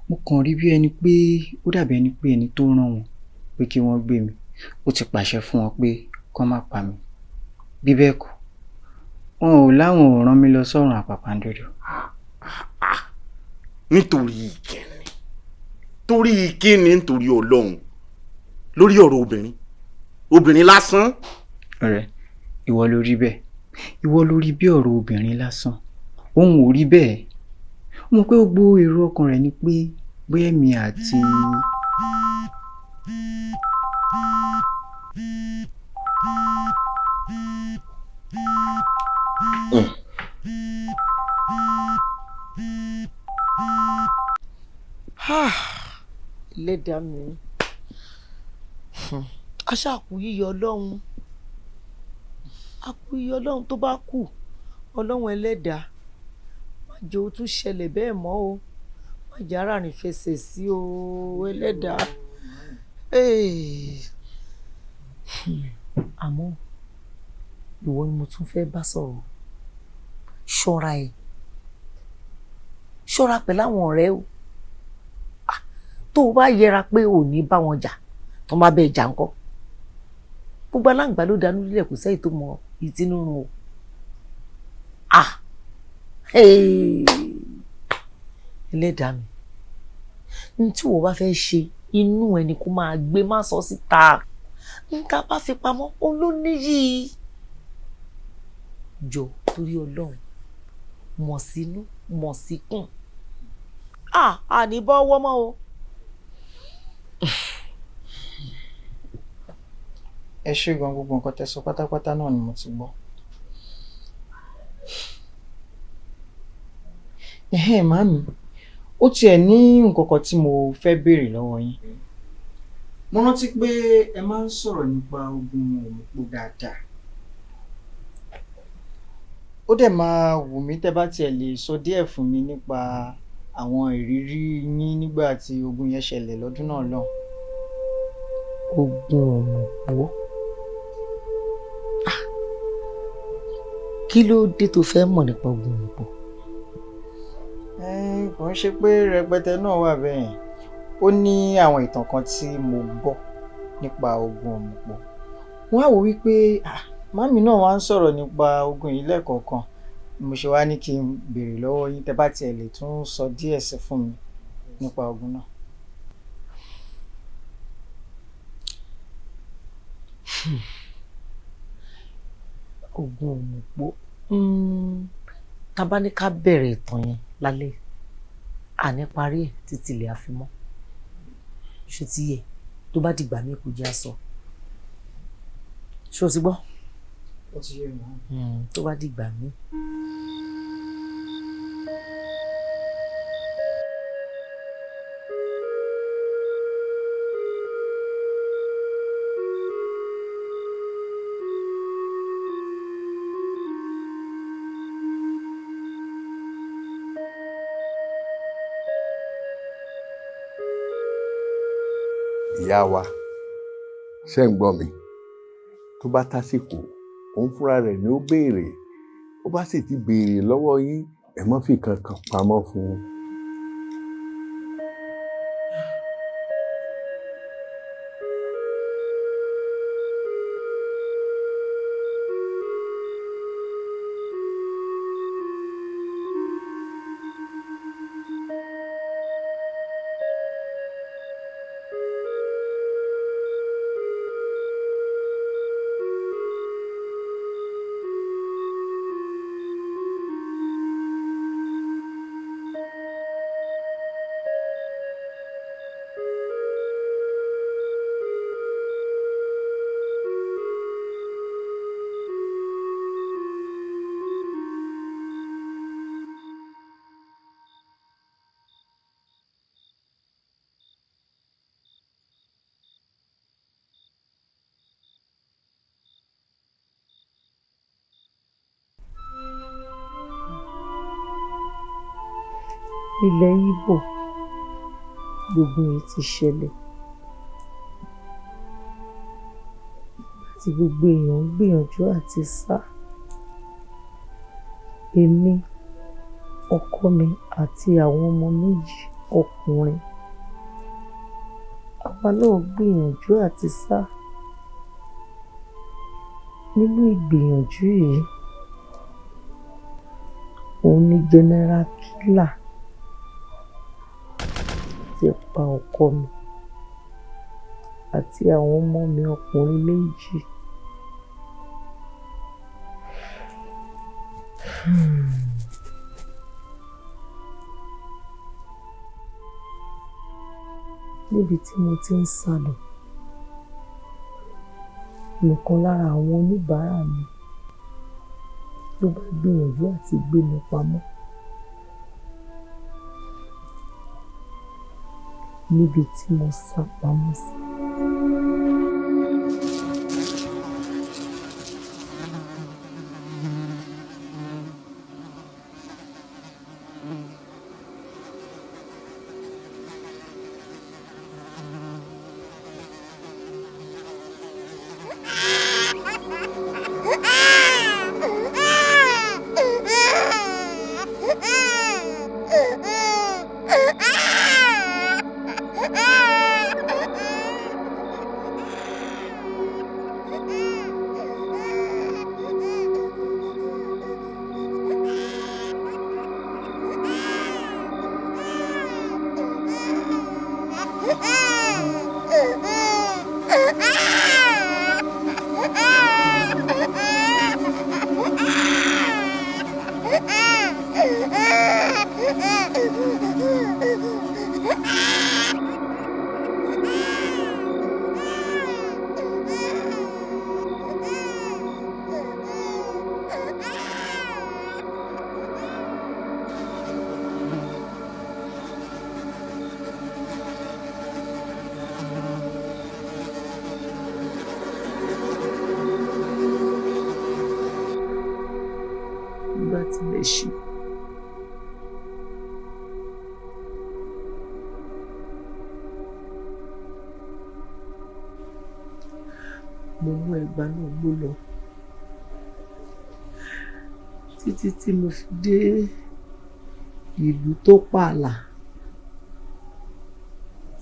Mo kàn rí bí ẹni pé ó dàbí ẹni pé ẹni tó rán wọn pé kí wọ́n gbé mi, ó ti pàṣẹ fún wọn pé kán má pa mí. Bí bẹ́ẹ̀ kọ́, wọn ò láwọn ò rán mi lọ sọ́run àpàpàǹdodo. Nítorí ìkíni, torí ìkíni, nítorí Ọlọ́run, lórí ọ̀rọ̀ obìnrin, obìnrin lásán. Ọ̀rẹ́, ìwọ ló rí bẹ́ẹ̀. Ìwọ ló rí bí ọ̀rọ̀ obìnrin lásán. Òun ò rí bẹ́ẹ̀. Ó mọ̀ pé gbogbo èrò ọkàn rẹ̀ ni pé bóyá èmi àti. Ẹlẹ́dàá mi, aṣáàkú yíyọ Ọlọ́run, àkú yíyọ Ọlọ́run tó bá kù, Ọlọ́run ẹlẹ́dàá, má jẹ́ ó tún ṣẹlẹ̀ bẹ́ẹ̀ mọ́ o, má jẹ́ ara rìn fẹsẹ̀ sí o, ẹlẹ́dàá. Àmọ́ ìwọ ni mo tún fẹ́ bá sọ̀rọ̀. Ṣọ́ra ẹ̀, ṣọ́ra pẹ̀lú àwọn ọ̀rẹ́ o. Tó o bá yẹra pé o ò ní bá wọn jà, tó má bẹ́ẹ̀ jà ńkọ́? Gbogbo aláǹgbá ló dánú lílẹ̀, kò sẹ́yìn tó mọ ìtinú run o. Ẹlẹ́dàá mi, n tí wọ́n bá fẹ́ ṣe, inú ẹni kó máa gbé, má sọ síta. Nǹkan bá fi pamọ́, òun ló níyì. Jọ torí Ọlọ́run, mọ̀ sínú mọ̀ síkùn. Àní bọ́ ọwọ́ mọ́ o. Ẹ ṣé gan, gbogbo nǹkan tẹ́ sọ pátápátá náà ni mo ti gbọ́. Ẹ̀hẹ́n, màámi, ó tiẹ̀ ní nǹkan kan tí mo fẹ́ béèrè lọ́wọ́ yín. Mo rántí pé ẹ máa ń sọ̀rọ̀ nípa ogun Òmùpó dáadáa. Ó dẹ̀ máa wù mí tẹ́ bá tiẹ̀ lè sọ díẹ̀ fún mi nípa àwọn ìrírí yín nígbà tí ogun yẹn ṣẹlẹ̀ lọ́dún náà lọ́hùn. Ogun Òmùpó? Kí ló dé tó fẹ́ mọ̀ nípa ogun Òmùpó? Kò ń ṣe pé rẹpẹtẹ náà wà bẹ́ẹ̀ yẹn. Ó ní àwọn ìtàn kan tí mo gbọ́ nípa ogun Òmùpó. Wọ́n á wò wípé màmí náà wá ń sọ̀rọ̀ nípa ogun yìí lẹ́ẹ̀kọ̀ọ̀kan. Mo ṣe wá ní kí n béèrè lọ́wọ́ yín tẹ́ bá tiẹ̀ lè tún sọ díẹ̀ sí fún mi nípa ogun náà. Ogun Òmùpó, tá bá ní ká bẹ̀rẹ̀ ìtàn yẹn lálẹ́, àní parí ẹ̀ títí ilẹ̀ á fi mọ́. Ṣó ti yẹ? Tó bá dìgbà míì kò jẹ́ àsọ. Ṣé o ti gbọ́? Ó ti yé mi. Tó bá dìgbà míì. Ìyá wa, ṣé ń gbọ́ mi? Tó bá tásìkò, òun fúnra rẹ̀ ni ó béèrè. Ó bá sì ti béèrè lọ́wọ́ yín, ẹ má fi kankan pamọ́ fún un. Ilẹ̀ Ìgbò gbogbo yìí ti ṣẹlẹ̀, tí gbogbo èèyàn ń gbìyànjú àti sá, èmi, ọkọ mi àti àwọn ọmọ méjì ọkùnrin. Àwa náà gbìyànjú àti sá. Nínú ìgbìyànjú yìí, òun ni General Killer ti pa ọkọ mi àti àwọn ọmọ mi ọkùnrin méjì. Níbi tí mo ti ń sá lọ, nìkan lára àwọn oníbàárà mi ló bá gbìyànjú àti gbé mi pamọ́. Níbi tí mo sá pamọ́ sí. Nígbà tí ilẹ̀ ṣú, mo mú ẹgba náà gbó lọ títí tí mo fi dé ìlú tó pààlà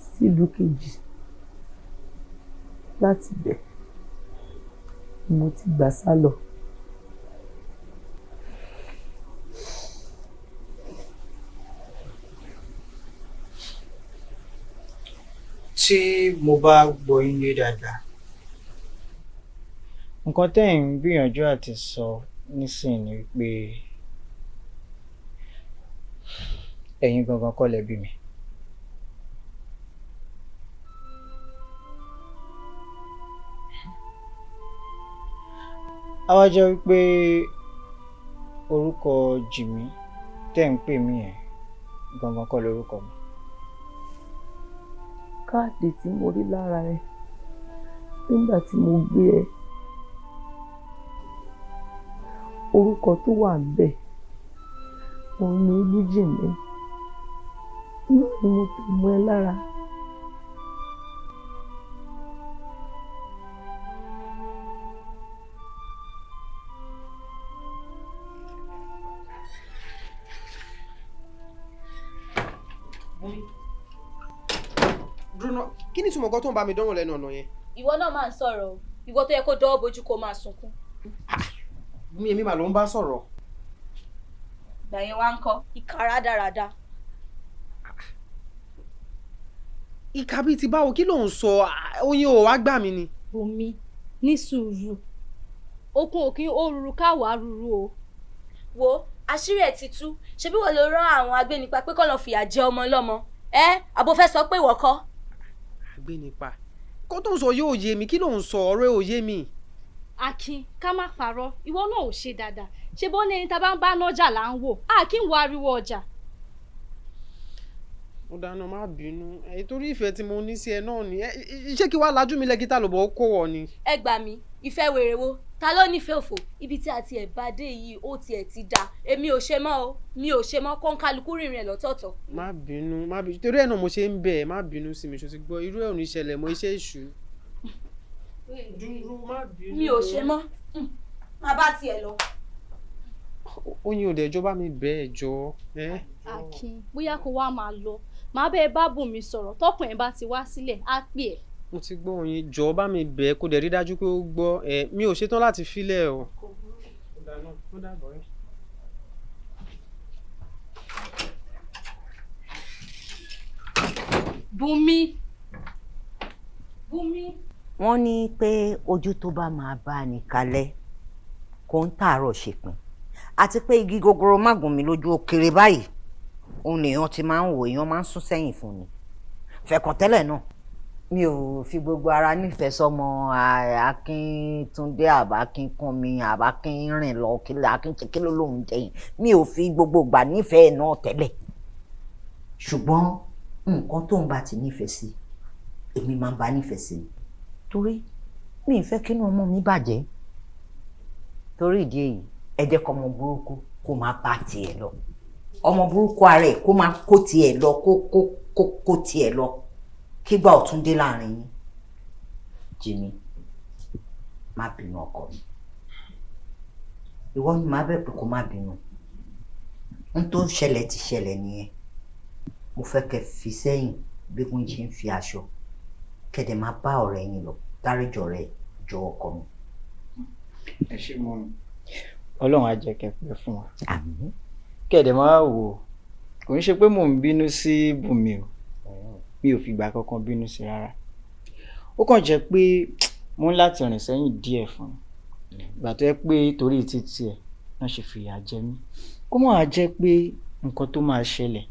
sílùú kejì. Láti ibẹ̀ ni mo ti gbà sá lọ. Tí mo bá gbọ́ yín yé dáadáa, nǹkan tẹ́ ẹ̀ ń gbìyànjú àti sọ nísìnyí ni pé ẹ̀yin gangan kọ́ lẹ bí mi. Á wá jẹ́ wípé orúkọ Jìmí tẹ́ ẹ̀ ń pè mí yẹn gangan kọ́ lorúkọ mi. Káàdì tí mo rí lára ẹ nígbà tí mo gbé ẹ, orúkọ tó wà ńbẹ̀ òun ni Olújìmí, náà ni mo tẹ̀ mọ́ ẹ lára. Dúró ná, kí ni ìtumọ̀ nǹkan tó ń bá mi dánwò lẹ́nu ọ̀nà yẹn? Ìwọ náà máa ń sọ̀rọ̀ o, ìwọ tó yẹ kó dọ́wọ́ bojú kó máa sunkún. Mi èmi mà ló ń bá sọ̀rọ̀. Ìgbà yẹn wá ń kọ́ ìkà rádaràda. Ìkà bíi ti báwo, kí ló ń sọ? Oyin ò wá gbà mí ni. Omi ní sùúrù, okun òkín ó ruru káwàá ruru o. Wo àṣírí ẹ̀ ti tú, ṣebí wọ́n ló rán àwọn agbénipa pé kọ́ lọ fìyà jẹ ọmọ ọlọ́mọ ẹ, àbò fẹ́ sọ pé ìwọ kọ́. Agbénipa, kó tó ń sọ yóò yé mi, kí ló ń sọ? Ọ̀rọ̀ ẹ ò yé mi. Akin, ká má parọ́, ìwọ náà ò ṣe dáadáa. Ṣe bó ní ẹni tá a bá ń bá nájà là ń wò, a kì í wo ariwo ọjà. Ó dáná, má bínú, ẹ torí ìfẹ́ tí mo ní sí ẹ náà ni. Ṣé kí wàá lajú mi lẹ́gítà lọ́bọ̀ ó kó wọ ni. Ẹ gbà mí, ìfẹ́ wèrè wo? Ta ló nífẹ̀ẹ́ òfò? Ibi tí a ti ẹ̀ bá dé yìí ó tiẹ̀ ti da. Èmi ò ṣe mọ́ o, mi ò ṣe mọ́, kó ń kálukú rìnrìn ẹ̀ lọ́tọ̀ọ̀tọ̀. Má bínú, má bínú, torí ẹ̀ náà mo ṣe ń bẹ̀ ẹ́, má bínú sí mi, ṣo ti gbọ́? Irú ẹ̀ ò ní ṣẹlẹ̀ mọ́, iṣẹ́ èṣù. Dúró, má bínú. Mi ò ṣe mọ́, má bá tiẹ̀ lọ. Oyin ò dẹ̀ jọba mi bẹ́ẹ̀ jọ. Akin, bóyá kó wá máa lọ, Màá bẹ́ẹ̀ bá Bùnmi sọ̀rọ̀, tọkùn ẹ̀ bá ti wá sílẹ̀ á pè ẹ́. Mo ti gbọ́ oyin, jọ̀ọ́ bá mi bẹ̀ ẹ́ kó dẹ̀ rí dájú pé ó gbọ́ ẹ, mi ò ṣetán láti filẹ̀ o. Bùnmi. Bùnmi. Wọ́n ní pé ojú tó bá máa bá ní kalẹ̀ kò ń tààrọ̀ ṣèpin, àti pé igi gogoro má gùn mí lójú òkèrè báyìí, òun lèèyàn ti máa ń wò, èèyàn máa ń sún sẹ́yìn fún ni. Fẹ̀kàn tẹ́lẹ̀ náà mi ò fi gbogbo ara nífẹ̀ẹ́ sọmọ Akíntúndé àbákínkúnmi àbákínrìn lọ akínṣe kí ló lóun jẹ yìí, mi ò fi gbogbo ìgbà nífẹ̀ẹ́ náà tẹ́lẹ̀, ṣùgbọ́n nǹkan tóun bá ti nífẹ̀ẹ́ sí èmi máa ń bá nífẹ̀ẹ́ sí, torí mi ì fẹ́ kínú ọmọ mi bàjẹ́. Torí ìdí èyí ẹ jẹ́ kọ́ ọmọ burúkú kó máa bá tiẹ̀ lọ, ọmọ burúkú ara ẹ̀ kó máa kó tiẹ̀ lọ, kó kó kó kó tiẹ̀ lọ, kígbà ọ̀tún dé láàrin yín. Jimmy, má bínú ọkọ mi, ìwọ ni màá bẹ̀ pé kó má bínú, n tó ṣẹlẹ̀ ti ṣẹlẹ̀ nìyẹn. Mo fẹ́ kẹ́ fi sẹ́yìn bí wọ́n ṣe ń fi aṣọ, kẹ́dẹ̀ máa bá ọ̀rẹ́ yín lọ, dáríjọ rẹ̀ jọ ọkọ mi. Ẹ ṣé mọ́ mi, Ọlọ́run á jẹ́ kẹ́ pẹ́ fún wa. Àmín. Kẹ̀dẹ̀ máa wò ó, kò ń ṣe pé mò ń bínú sí Bùnmi o, mi ò fìgbà kankan bínú sí rárá. Ó kàn jẹ́ pé mo ń láti rìn sẹ́yìn díẹ̀ fún un. Ìgbà tó yẹ pé torí títí ẹ̀ náà ṣe fìyà jẹ mí. Kó má wàá jẹ́ pé nǹkan tó máa ṣẹlẹ̀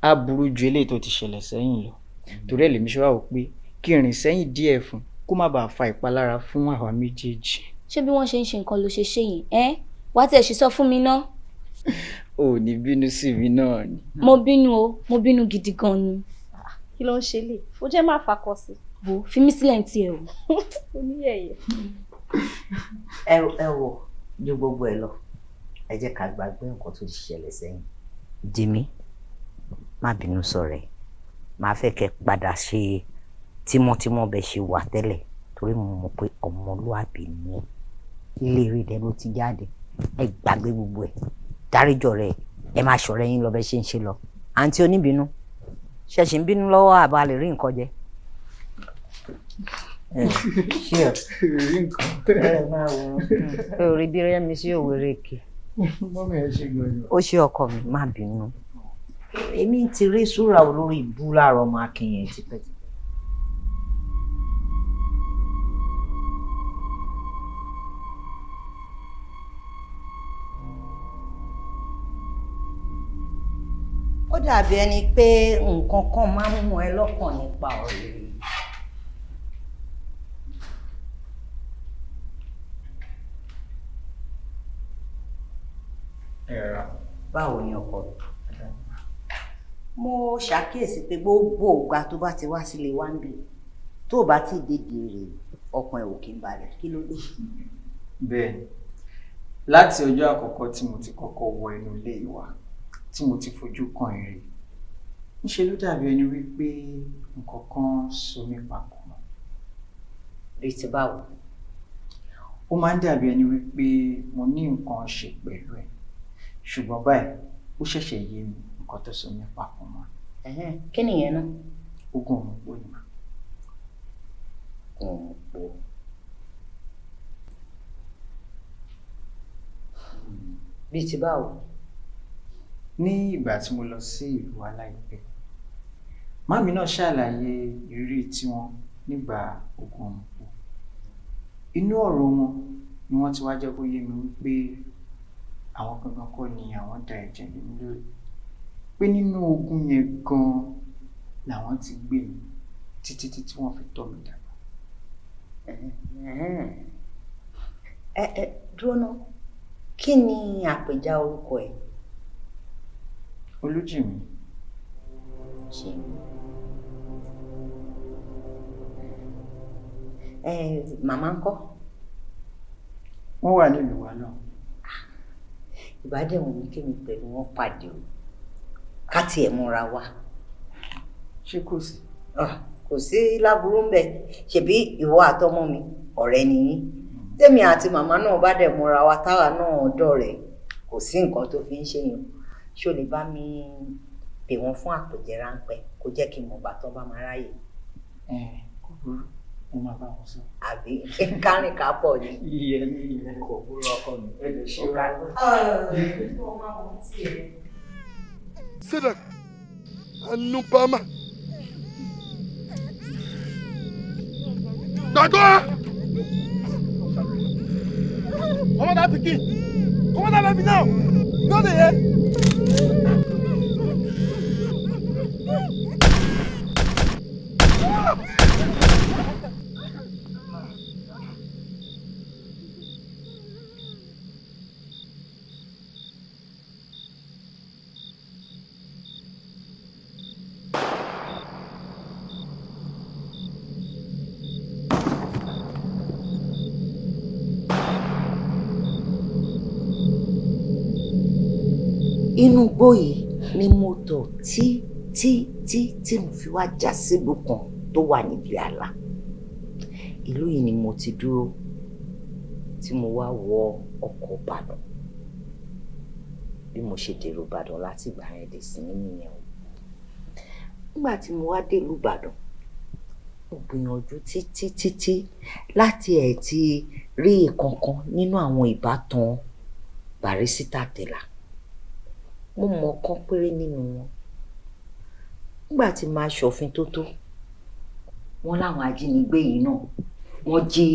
á burú ju eléyìí tó ti ṣẹlẹ̀ sẹ́yìn lọ. Torí ẹ̀ lèmi ṣe wá wò pé kí n rìn sẹ́yìn díẹ̀ fún un kó má bàa fa ìpalára fún àwa méjèèjì. Ṣé bí wọ́n ṣe ń ṣe nǹkan ló ṣe ṣe yẹn? Ẹ́ wàá tẹ̀ ṣe sọ fún mi ná. O ò ní bínú sí mi náà ni. Mo bínú o, mo bínú gidi gan ni. Kí ló ń ṣe lè? Ó jẹ́ má fakọ sí. Wo fi mí sílẹ̀ ní tiẹ̀ o. Oníyẹ̀yẹ̀. Ẹ wò ju gbogbo ẹ lọ, ẹ jẹ́ ká gbàgbé nǹkan tó ti ṣẹlẹ̀ sẹ́yìn. Jimmy, má bínú sọ̀rọ̀ ẹ̀, màá fẹ́ kẹ́ padà ṣe tímọ́tímọ́ bẹ́ẹ̀ ṣe wà tẹ́lẹ̀, torí mo mọ̀ pé ọmọlúàbí ni ẹ́, ilé rí dẹ ló ti jáde. Ẹ gbàgbé gbogbo ẹ̀, dáríjọ rẹ̀, ẹ máa ṣọ̀rẹ́ yín lọ bẹ́ẹ̀ ṣe ń ṣe lọ. Àǹtí oníbínú, ṣẹ̀ṣì ń bínú lọ́wọ́ àbá lè rí nǹkan jẹ. Ṣé o rí nǹkan? Ẹ máa wò ó, orí bí rẹ́mi sí òwúrọ̀ èké. Mọ́mí ẹ ṣe gbọ́dọ̀. Ó ṣe ọkọ mi, má bínú. Èmi ti rí súra olórí ìbú láàárọ̀ ọmọ akínyẹn tipẹ́tipẹ́. Ó dàbí ẹni pé nǹkan kan máa ń mú ẹ lọ́kàn nípa ọ̀rẹ́ rẹ. Báwo ni ọkọ mi? Mo ṣàkíyèsí pé gbogbo ìgbà tó bá ti wá sílé wa ń bì, tó bá ti dédé rè, ọkàn ẹ̀ ò kí ń balẹ̀. Kí ló dé? Bẹ́ẹ̀ni, láti ọjọ́ àkọ́kọ́ tí mo ti kọ́kọ́ wọ inú ilé wa, tí mo ti fojú kan èrè, ńṣe ló dàbí ẹni wípé nǹkan kan so mí papọ̀ mọ́. Bíi ti báwo? Ó máa ń dàbí ẹni wípé mo ní nǹkan ṣe pẹ̀lú ẹ̀, ṣùgbọ́n báyìí ó ṣẹ̀ṣẹ̀ yé mi nǹkan tó so mí papọ̀ mọ́. Kí nìyẹn náà? Ogún òmùpó ni mà. Òmùpó. Bíi ti báwo? Ní ìgbà tí mo lọ sí ìlú wa láìpẹ́, màmí náà ṣàlàyé ìrírí tiwọn nígbà ogun òmùpó. Inú ọ̀rọ̀ wọn ni wọ́n ti wá jẹ́ kó yé mi wípé àwọn gangan kọ́ ni àwọn da ẹ̀jẹ̀ lé mi lórí, pé nínú ogun yẹn gan-an làwọn ti gbé mi títí tí wọ́n fi tọ́ mi dàgbà. Ẹ dúró ná, kí ni àpèjá orúkọ ẹ? Olújìmí. Jìmí. Ẹ màmá ńkọ́? Wọ́n wà nílùú wa náà. Ìbádẹ́wọ̀n mi kémi pẹ̀lú wọn pàdé o, ká tiẹ̀ múra wa. Ṣé kò sí? Kò sí láburú ń bẹ, ṣebí ìwọ àtọmọ mi ọ̀rẹ́ ni yín. Tèmi àti màmá náà bá dẹ̀ múra wa táwa náà dọ̀rẹ́, kò sí nǹkan tó fi ń ṣèyàn. Ṣé o lè bá mi Pè wọ́n fún àpèjẹ ráńpẹ́ kó jẹ́ kí n mọ̀ gbà tó bá máa ráyè. Kò burú, mo máa bá wọn sọ. Àbí kárìn kápọ̀ ni. Iye ní ilẹ̀ kò burú ọkọ mi, ẹ lè ṣe wá. Sidak Anupama. Gbàgbọ́! Come on, that pikin. Come on, that baby now. You no dey hear? Inú igbó yìí ni mo tọ̀ tí tí tí tí mo fi wá já sílùú kan tó wà níbi ààlà. Ìlú yìí ni mo ti dúró tí mo wá wọ ọkọ̀ Ìbàdàn. Bí mo ṣe dèrò Ìbàdàn láti ìgbà yẹn dé sí ní nìyẹn o. Nígbà tí mo wá délùú Ìbàdàn, mo gbìyànjú títí títí láti ẹ̀ ti rí ìkankan nínú àwọn ìbátan Barrister Tẹ̀là. Mo mọ ọ̀kan péré nínú wọn. Nígbà tí màá ṣòfin tó tó, wọ́n láwọn ajínigbé yìí náà wọ́n jí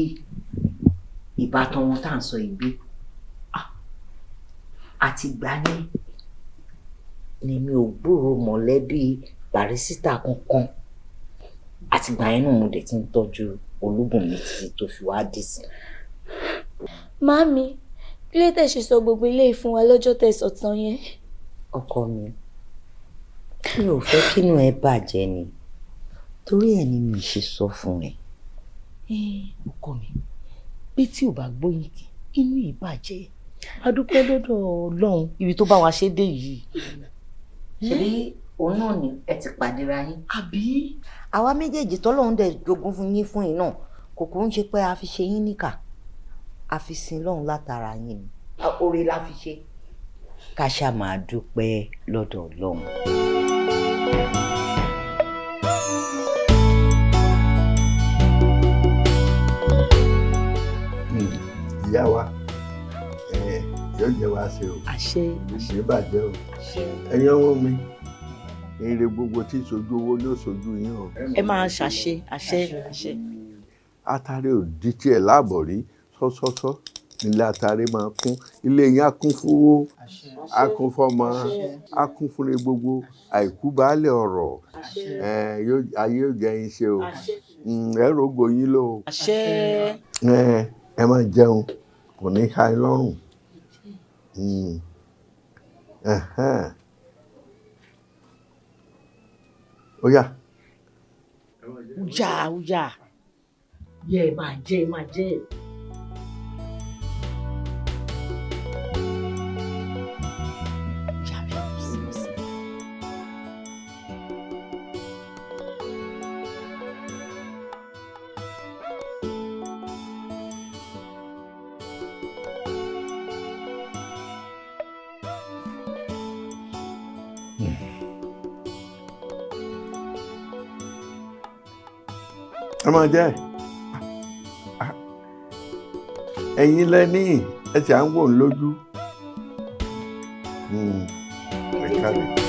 ìbátan wọn tá à ń sọ yìí gbé. Àtìgbà ní ni mi ò gbúròó mọ̀lẹ́bí Barrister kankan. Àtìgbà yẹn náà mo dẹ̀ ti ń tọ́jú Olúbùnmi títí tó fi wá dìsìn. Màámi, kí ló tẹ̀ ṣe sọ gbogbo eléyìí fún wa lọ́jọ́ tẹ́ sọ̀tàn yẹn? Ọkọ mi, mi ò fẹ́ kínú ẹ bàjẹ́ ni, torí ẹ ni mi ṣe sọ fún ẹ. Ọkọ mi, bí tí ò bá gbóyin kí inú yìí bàjẹ́, a dúpẹ́ lọ́dọ̀ Ọlọ́run ibi tó bá wa ṣe dé yìí. Ṣebí òun náà ni ẹ ti pàdéra yín. Àbí? Àwa méjèèjì tọ́lọ́run dẹ̀ jogún fún yín fún yín náà, kò kò ń ṣe pé a fi ṣe yín níkà, a fi sin Ọlọ́run látara yín ni. Oore la fi ṣe. Ká ṣáà máa dúpẹ́ lọ́dọ̀ Ọlọ́run. Ìyá wa, yóò jẹ wá ṣe o. Àṣẹ. Ìṣe bàjẹ́ o. Ẹ̀yin ọmọ mi, ire gbogbo tí sojú owó ní òṣojú yín o. Ẹ máa ṣàṣe àṣẹ àṣẹ. Atare ò di tiẹ̀ láàbọ̀ rí sọ́sọ́sọ́. Ilé atare máa kún, ilé yín á kún fówó, á kún fọ́mọ, á kún fúnre gbogbo, àìkú baálẹ̀ ọ̀rọ̀. Ayé yóò jẹ́ yín ṣe o. Ẹ rògo yín lò ó. Àṣẹ. Ẹ máa jẹun, kò ní ká yín lọ́rùn. Ó yá. Ó yá, ó yá. Yẹ ẹ máa jẹ, ẹ máa jẹ. Ẹ máa jẹ. Ẹ̀yin lẹ ní ẹ ti à ń wò ń lójú. Ẹ káre.